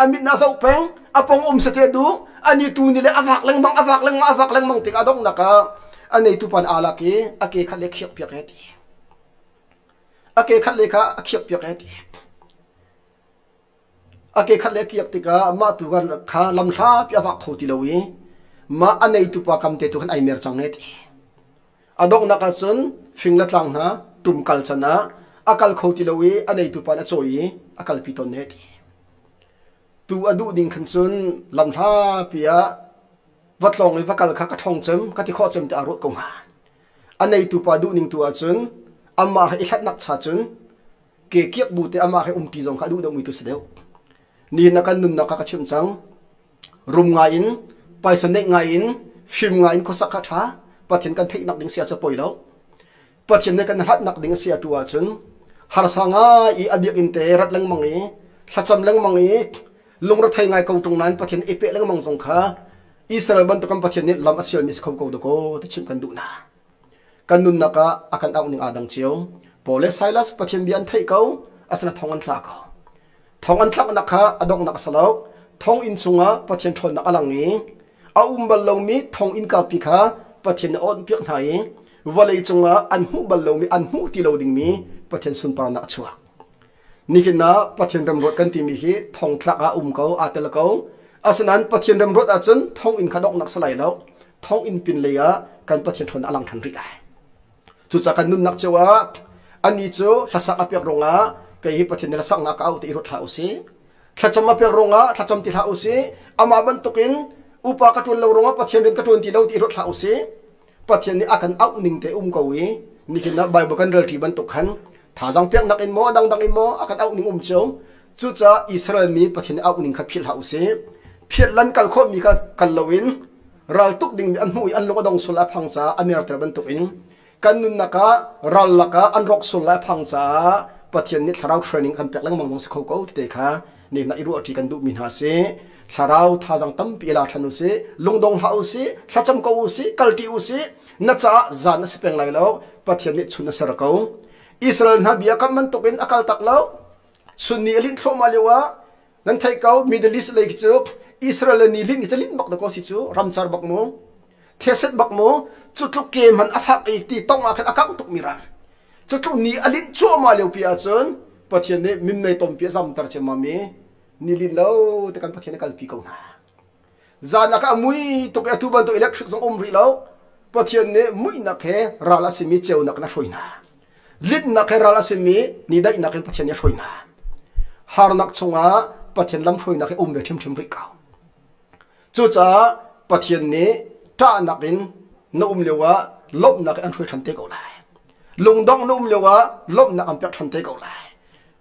a mit na zoh peng a pong um seh ti a duh ani tu nih le a vak lengmang a vak lengmang a vak lengmang tik a donghnak ah a neitu pa nih aa lak i a ke khat le khiak piak e ti. A ke khat le kha a khiak piak e ti. A ke khat le a kiak tikah mah tu kha lamhlapi a vak kho ti lo i mah a neitu pa kam te tu khan ai mer cang e ti. A donghnak ah cun fing le tlang hna tum kal can ah a kal kho ti lo i a neitu pa nih a cawi i a kalpi tawn e ti. Tu a duh ding khan cun lamhlapi ah va tlawng i va kal kha ka ṭhawng cem ka ti khawh cem ti aa ruat ko hnga. A neitu pa duhning tu ahcun amah he i hlatnak cha cun ke kiak bu te amah he umṭi zong kha a duh deuhmi tu si deuh. Nihin na kan nunnak kha ka chimh cang. Rum ngai in, paisa neih ngai in, fim ngai in khuasak kha ṭha. Pathian kan theihnak ding si ah cu poi lo. Pathian nih kan hlatnak ding a si atu ahcun harsa ngai i a biakinn te rat lengmang i thlacam lengmang i lungrethei ngai ko ṭung nain Pathian i peh lengmang zong kha Israel bantuk kan Pathian nih lam a sialmi si kho ko dakaw ti chimh kan duh hna. Kan nunnak ah a kan auh ning aa dang cio. Paul le Silas Pathian bia an theih ko, asina thong an tla ko. Thong an tlaknak kha a donghnak a si lo. Thonginn chungah Pathian ṭhawnnak a lang i a um bal lomi thonginn kaupi kha Pathian nih a awnhpiak hna i vawlei cungah an hmuh bal lomi an hmuh ti lo dingmi Pathian sunparnak a chuak. Nihin ah Pathian remruat kan timi hi thongtlak ah um ko, aa tel ko. Asinain Pathian remruat ahcun thonginn kha donghnak si lai lo. Thonginn pin lei ah kan Pathian ṭhawnnak a lang ṭhan rih lai. Cucaah kan nunnak cio ah anih cu hlasak a pek ruangah kei hi Pathian nih hlasaknak ka auh ti i ruat hlah usih. Thlacam a pek ruangah thlacam ti hlah usih. Amah bantukin upa ka ṭuan lo ruangah Pathian rian ka ṭuan ti lo ti i ruat hlah usih. Pathian nih a kan auh ning te um ko i nihin ah Bible kan relṭi bantuk khan thazaang peknak in maw a dangdang in maw a kan auh ning um cio. Cucaah Israel mi Pathian nih auh ning kha philh hlah usih. Phiat lan kal khawhmi kha kal loin ral tuk dingmi an hmuh i an lung a dong sual a phang caah a merter bantukin kan nunnak ah ral lakah an rawk sual lai a phang caah Pathian nih thlarau training kan pek lengmang zong si kho ko tete kha ni hna i ruahṭi kan duhmi hna si thlarau thazang tampi la ṭhan usih lungdong hlah usih thlacam ko usih kalṭi usih na caah zan a si peng lai lo Pathian nih chun a ser ko Israel hna bia kam bantukin a kal tak lo chun ni a linh thluahmah lio ah Nan theih ko Middle East lei cu Israel le ni linh cu linh bak ko si cu ramcar bak mu theset bak mu cu tluk ke man a fak i ti tong ah khan a kang tuk mi ram cu tluk ni a linh cuahmah lio pi ahcun Pathian nih minmei tompi a zamter ciammam i ni lin lo te kan Pathian a kalpi ko hna Zan ah a mui tuk i atu bantuk electric zong um rih lo. Pathian nih muihnak he ral a simi ceunak in a hruai hna. Litnak he ral a simi ni daihnak in Pathian nih a hruai hna. Harnak chungah Pathian lamhruainak hi um ve ṭhimṭhim rih ko. Cucaah Pathian nih ṭahnak in na um lio ah lawmhnak in an hruai ṭhan te ko lai. Lungdongh na um lio ah lawmhnak an pek ṭhan te ko lai.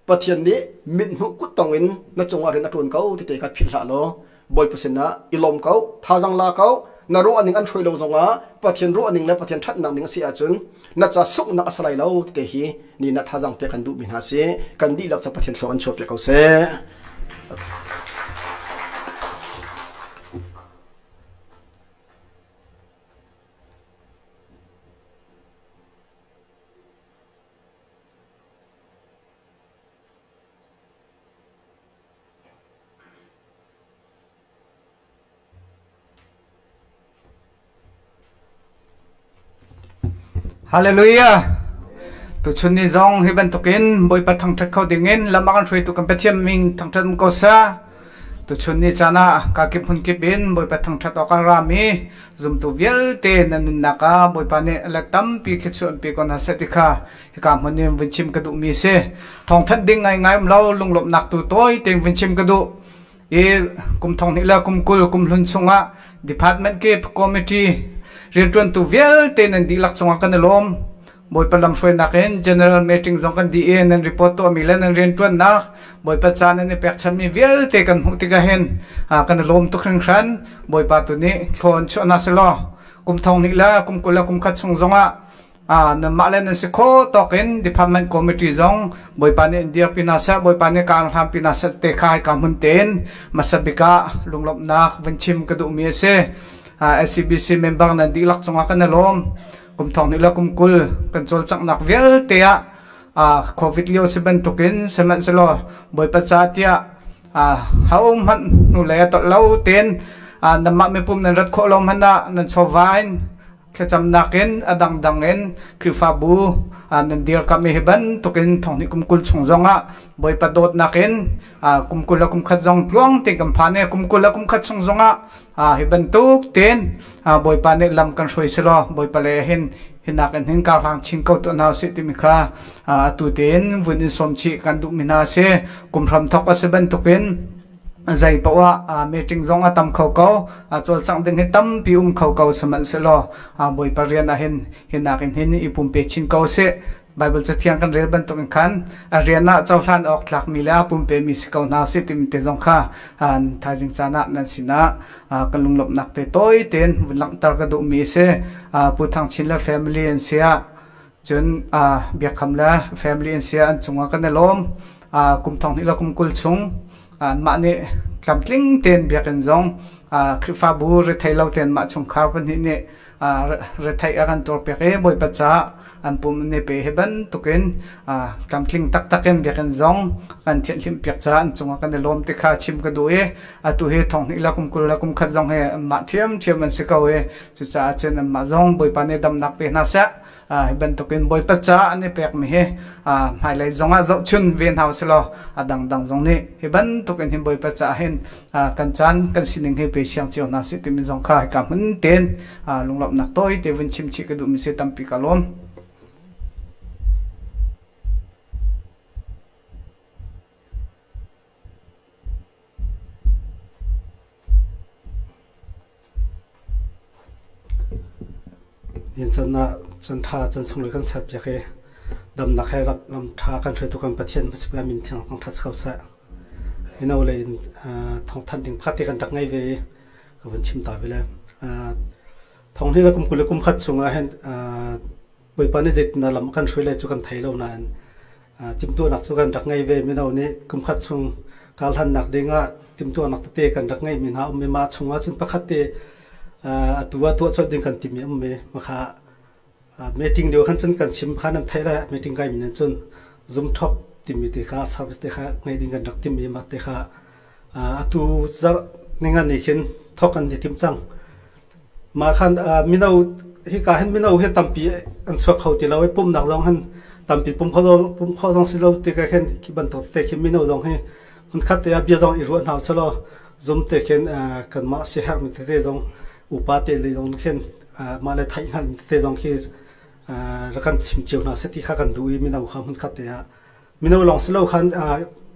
Pathian nih mithmuh kuttong in na cungah rian a ṭuan ko ti te kha philh hlah law Bawipa sinah i lawm ko, thazang la ko, na ruahning an hruai lo zongah Pathian ruahning le Pathian ṭhatnak ning a si ahcun na ca sunghnak a si lai lo ti te hi ni na thazang pek kan duhmi hna si. Kan dihlak ca Pathian thluak an chuah piak ko seh. Hallelujah. Tuchun ni zong hi bantukin Bawipa thangṭhat kho dingin lam a kan hruaitu kan Pathian min thangṭhat um ko seh. Tuchun ni caan ah kakip hmunkip in Bawipa thangṭhat awk a rami zumtu vialte nan nunnak ah Bawipa nih let tampi thluachuah an pe ko hna seh ti kha hika hmun in vun chim ka duhmi a si. Thawngthanh ding ngaingai um lo lunglawmhnak tu tawi tein vun chim ka duh. I kum thong hnih le kum 20 kum hlun chungah department kip committee rianṭuantu vialte nan dihlak cungah kan i lawm. Bawipa lamhruainak in general meeting zong kan dih i nan report tuahmi le nan rianṭuannak Bawipa ca nan i pekchanmi vialte kan hmuh tikah hin kan i lawm tuk hringhran. Bawipa tu nih thlaw in chuah hna selaw kum thong hnih le kum 20 le kum khat chung zongah nanmah le nan si khawh tawk in department committee zong Bawipa nih in dirpi hna seh, Bawipa nih kaan hlanpi hna seh te kha hika hmun tein hmasa bik ah lunglawmhnak vun chim ka duhmi a si. SCBC member nan dihlak cungah kan i lawm. Kum thong hnih le kum 20 kan cawlcanghnak vialte ah COVID lio si bantukin sihmanhsehlaw Bawipa ca tiah ho hmanh hnulei a tolh lo tein nanmah mipum nan rat khawh lo hmanh ah nan chawva in thlacamnak in a dangdang in Khrihfabu nan dirkamh i hi bantukin thong hnih kum 20 chung zongah Bawipa dawtnak in kum 20 le kum khat zong tluang tein kan phan i kum 20 le kum khat chung zongah hi bantuk tein Bawipa nih lam kan hruai selaw Bawipa le hin hinak in hin karhlang chin ko tuah hna usih timi kha atu tein vun in sawm chih kan duhmi hna a si. Kum hram thawk a si bantukin zei poah ah meeting zong a tam kho ko cawlcangh ding hi tampi um kho ko sihmanhsehlaw Bawipa rian ah hin hinak in hin i pumpe chin ko sih. Baibal Cathiang kan rel bantuk in khan a rian ah cohlan awk tlakmi le a pumpemi si ko hna sih timi te zong kha thaizing caan ah nan sinah kan lunglawmhnak te tawi tein vun langhter ka duhmi a si. Pu Thang Chin le family an si ah cun Biakam le family an si ah an cungah kan i lawm. Kum thong hnih le kum 20 chung mah nih tlamtling tein biakinn zong Khrihfabu rethei lo tein mah chungkhar pahnih nih retheih a kan tuarpiak i Bawipa caah an pum an i pe hi bantukin tlamtling taktak in biakinn zong kan thianhhlimh piak caah an cungah kan i lawm ti kha chim ka duh i atu hi thong hnih le kum 20 le kum khat zong hi anmah ṭhiamṭhiam an si ko i cucaah cun anmah zong Bawipa nih damnak pe hna seh. Hi bantukin Bawipa caah an i pekmi hi hmailei zongah zohchun ve hna usih a dangdang zong nih hi bantukin hin Bawipa caah hin kan caan kan sining hi pe siang cio hna sih timi zong kha hika hmun tein lunglawmhnak tawi te vun chim chih ka duhmi si tampi ka lawm. Nihin chan ah chan ṭha chan sunglawi kan serpiak i damnak he lam ṭha kan hruaitu kan Pathian hmasabik ah min thiang thangṭhat si ko seh. Mino lei in thawngthanh ding pakhat te kan rak ngei ve i ka vun chim ta ve le. Thong hnih le kum 20 le kum khat chungah hin Bawipa nih zeitindah lam a kan hruai lai cu kan thei lo nain timhtuahnak cu kan rak ngei ve. Mino nih kum khat chung karhlannak dingah timhtuahnak tete kan rak ngeihmi hna um i mah chungah cun pakhat te atu ah tuah colh ding kan timi um i makha meeting lio khan cun kan chim kha nan theih lai meeting kaimi nan cun Zoom talk timi te kha service te kha ngeih ding kan rak timh i mah te kha atu zarh ninga ni khin thawk kan i tim cang. Mah khan mino hika hin mino hi tampi an chuak kho ti lo i pumhnak zong hin tampi pum kho pum khawh zong si lo tikah khin khi bantuk te khi mino zong hi hmunkhat te ah bia zong i ruah hna selaw zum te khin kanmah siaherhmi tete zong upa te lei zong khin mah le theih hngalhmi tete zong khi rak kan chim cio hna seh ti kha kan duh i mino kha hmunkhat te ah Mino lawng si lo khan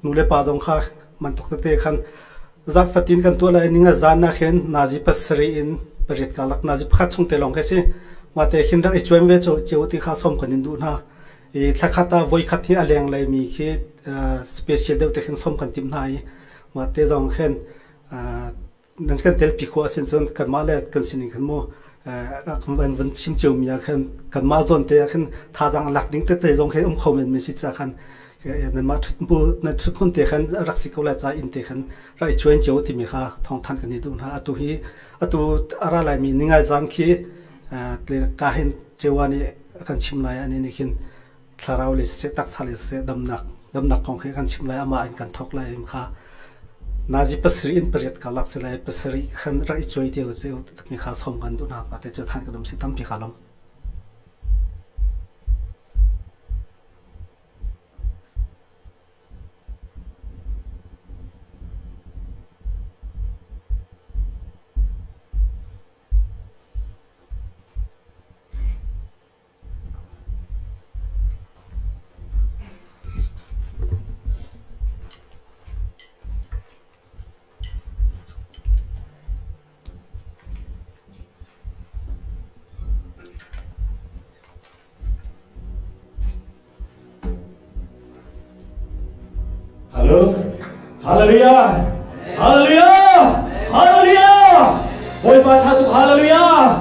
nu le pa zong kha man tuk tete khan zarh fatin kan tuah lai ning a zan ah khin nazi pasarih in pariat karlak nazi pakhat chung te lawng khi si. Mah te khin rak i cuan ve cio ti kha som kan in duh hna. I thlakhat ah voikhat hi a leng lei mi khi special deuh te khin som kan tim hna i mah te zong khin nan kan telpi khawh ahcun cun kanmah le kan sining khan mu an vun chim ciomi ah khan kanmah zawn te ah khin thazaang lak ding tete zong khi um kho men mi si ca khan nanmah ṭhut na ṭhut hmun te khan rak si ko lai ca inn te khan rak i cuan cio timi kha thawngthanh kan i duh hna atu hi atu a ra laimi ningai zan khi ka hin cewa nih kan chim lai ani nih khin thlarau le siseh taksa le siseh damnak damnak kong khi kan chim lai amah in kan thawk lai kha nazi pasarih in pariat ka lak si lai pasarih khan rak i cuai te mi kha som kan duh hna pa te cu than kan um si tampi ka lom. Hello. Hallelujah. Hallelujah. Hallelujah. Bawipa ṭha tuk hallelujah.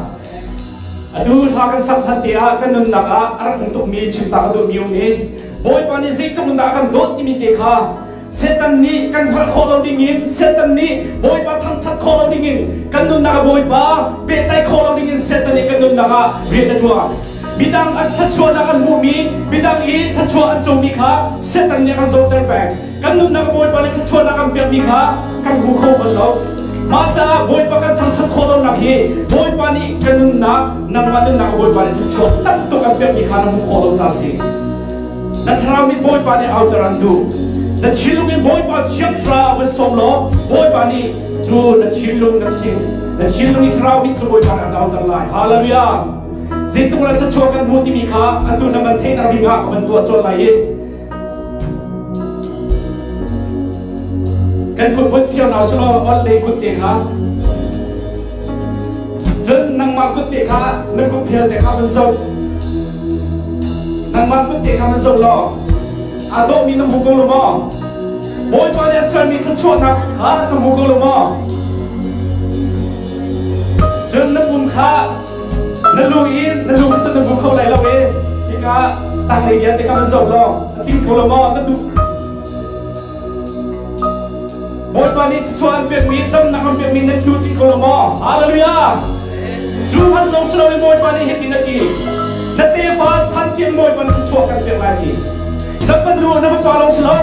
Atu hla kan sak hlan te ah kan nunnak ah a rak um tukmi chimtak a duhmi um i Bawipa nih zeitluk in dah a kan dawt timi te kha Satan nih kan hngalh khawh lo dingin Satan nih Bawipa thangṭhat khawh lo dingin kan nunnak ah Bawipa pehtlaih khawh lo dingin Satan nih kan nunnak ah rian a ṭuan. Midang an thluachuahnak an hmuhmi, midang i thluachuah an comi kha Satan nih a kan zawhter peng. Kan nunnak ah Bawipa nih thluachuahnak an pekmi kha kan hmu kho bal lo. Mah caah Bawipa kan thangṭhat khawh lonak hi Bawipa nih kan nunnak, nangmah nunnak ah Bawipa nih thluachuah tam tuk an pekmi kha na hmuh khawh lo caah a si. Na thlarau nih Bawipa nih auter an duh. Na thinlung in Bawipa Thiang Thlarau van sawm law Bawipa nih cu na thinlung na thin na thinlung i thlarau nih cu Bawipa nih an auter lai. Hallelujah! Zeitluk le thluachuah kan hmu timi kha atu na van theihnak ding ah ka van tuah colh lai i kan kut vun thiang hna usih law lei kut te kha cun nangmah kut te kha na kut phel te kha van zoh nangmah kut te kha van zoh law aa dawhmi na hmu ko lo maw Bawipa nih a sermi thluachuahnak kha na hmu ko lo maw cun na pum kha na lu i na lu cu na hmu kho lai lo i hika tanglei vialte kha van zoh law a tling kho lo maw na duh Bawipa nih thluachuah an pekmi damnak an pekmi nan tlu ti kho lo maw Hallelujah cu hmanh lawng si loin Bawipa nih hitin a ti na tefa chan tiang Bawipa nih thluachuah kan pek lai ti na fanu na fapa lawng si lo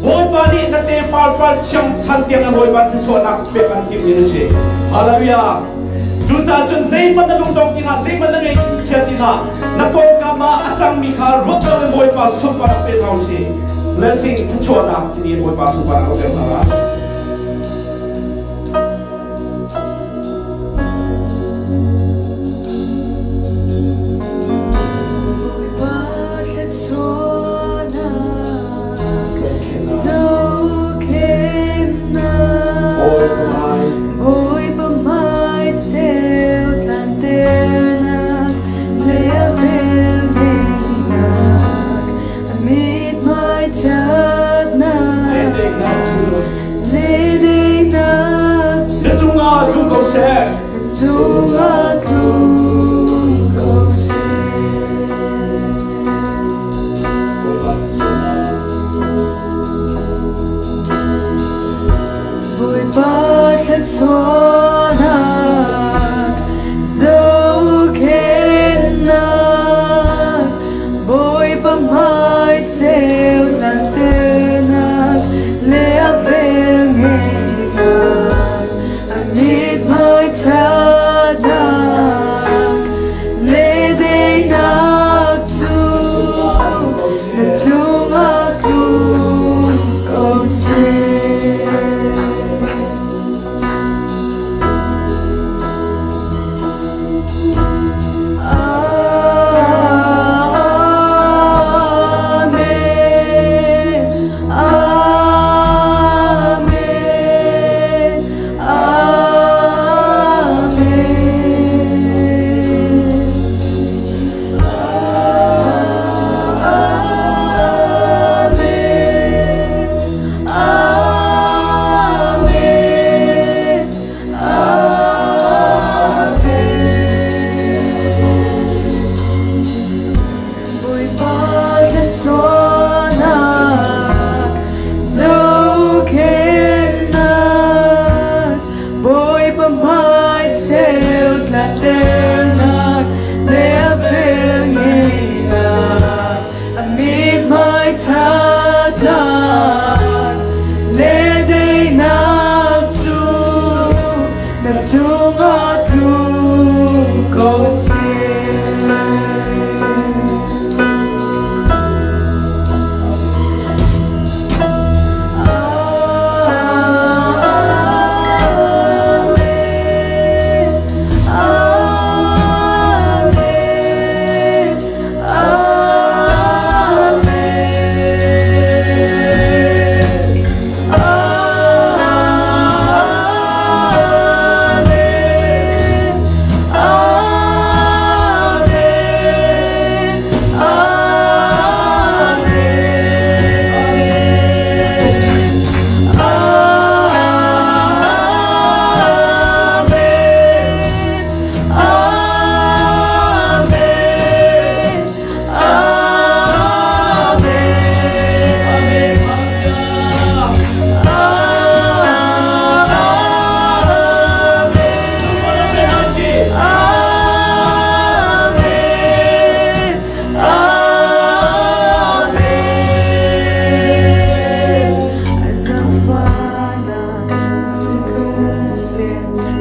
Bawipa nih na tefa pal chiang chan tiang na Bawipa thluachuahnak pek an timhmi na si Hallelujah Cucaah cun zeihmanh na lungdong ti hlah, zeihmanh na ngaihchia ti hlah. Na pawngkam ah a cangmi kha ruat loin Bawipa sunparnak pe hna usih. Blessing thluachuahnak timi Bawipa sunparnak pek hna lai. Bawipa thluachuahnak zohkhenhnak Bawipa hmai ceu tlanternak le a velngeihnak a mithmai ṭhatnak le daihnak cu Na cungah tlung ko seh. Na cungah tlung ko seh. Bawipa thluachuahnak zohkhenhnak Bawipa hmai ceu tlanternak le a velngeihnak a mithmai ṭhatnak le daihnak cu na cungah tlung ko seh. Amen. Amen. Amen. Amen. Amen. Amen. Bawipa thluachuahnak zohkhenhnak Bawipa hmai ceu tlaternak le a velngeihnak a mithmai ṭhatnak le daihnak cu na cungah tlung ko seh.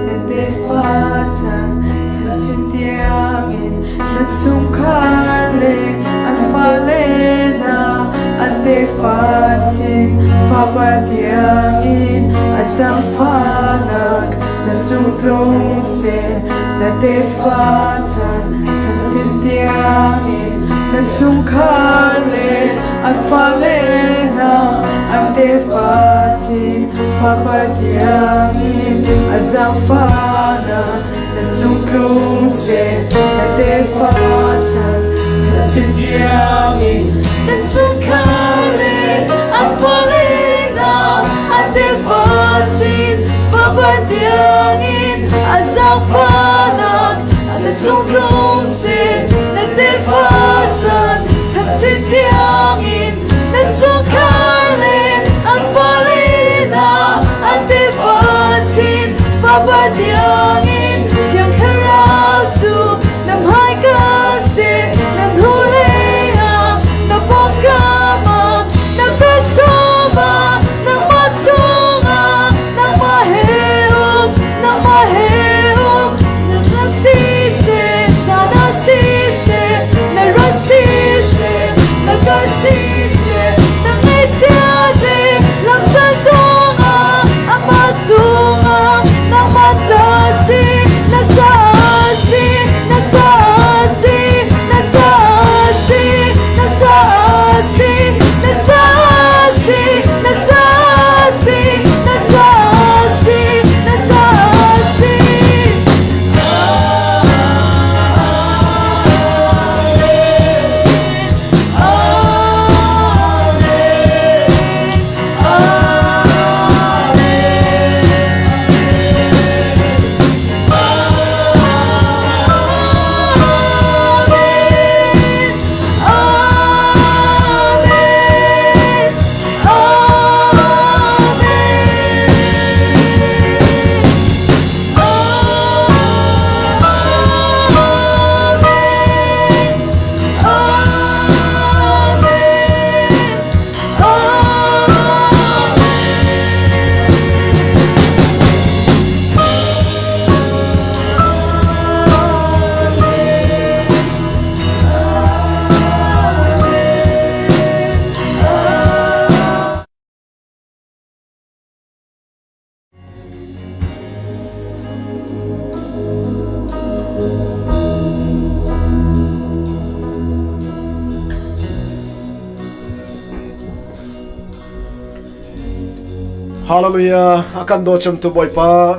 Na tefa chan chan chin tiangin na chungkhar le an fale hna an tefa chin fapa tiangin a zaangfahnak na cung tlung seh. Na tefa chan chan chin tiangin na chungkhar le an fale hna an tefa chin fapa tiangin a zaangfahnak na cung tlung seh. Na tefa chan chan chin tiangin na chungkhar le an fale hna an tefa chin fapa tiangin a zaangfahnak na cung tlung seh. Na tefa chan chan chin tiangin na chungkhar le an fale hna an tefa chin fapa tiangin Thiang Thlarau cu na hmaika seh na hnulei ah na pawngkam ah na vet chungah nangmah chungah nangmah he um nangmah he um na siseh sana siseh na rat siseh na kal siseh na ngaihchia le lamchan zongah amah chungah nangmah ca si na ca si na ca si na ca si na ca si na ca si na ca si na ca si na ca si. Amen. Amen. Amen. Hallelujah a kan daw cemtu Bawipa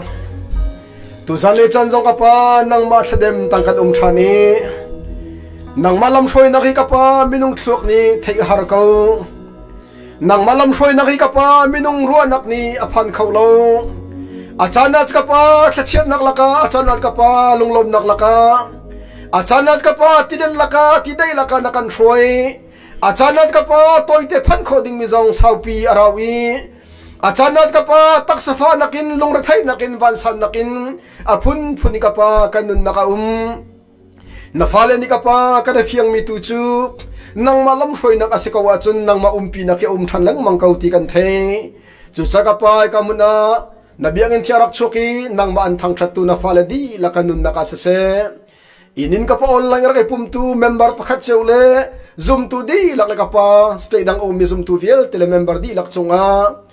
tuzan le chan zong ka pa nangmah thladem tang kan um ṭhan i nangmah lamhruainak hi ka pa minung thluak nih theih a har ko. Nangmah lamhruainak hi ka pa minung ruahnak nih a phan kho lo. A caan ah ka pa thlachiatnak lakah, a caan ah ka pa lunglawmnak lakah, a caan ah ka pa tiden lakah, tidei lakah na kan hruai. A caan ah ka pa tawite phanh khawh dingmi zong saupi a rau i a caan ah ka pa taksa fahnak in lungretheihnak in vansannak in a phunphun i ka pa kan nunnak a um. Na fale nih ka pa kan i fiangmi tu cu nangmah lamhruainak a si ko ahcun nangmah umpinak hi a um ṭhan lengmang ko ti kan theih. Cucaah ka pa ka hmun ah na biakinn thiang rak chuak i nangmah an thangṭhattu na fale dihlak kan nunnak ah siseh, inn in ka pa online rak i pumtu member pakhat cio le zumtu dihlak le ka pa state dang a ummi zumtu vialte le member dihlak cungah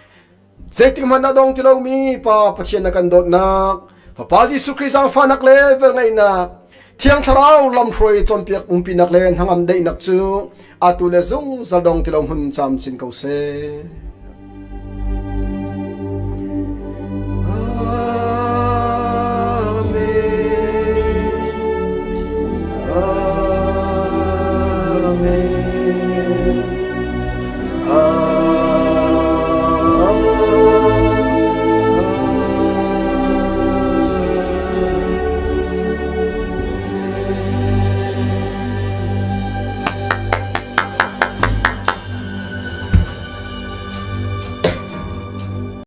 Zeitik hmanh ah dong ti lomi Pa Pathian na kan dawtnak, Fapa Jesuh Khrih zaangfahnak le velngeihnak, Thiang Thlarau lamhruai cawnpiak umpinak le hnangam daihnak cu atu le zungzal dong ti lo hmun camcin ko seh.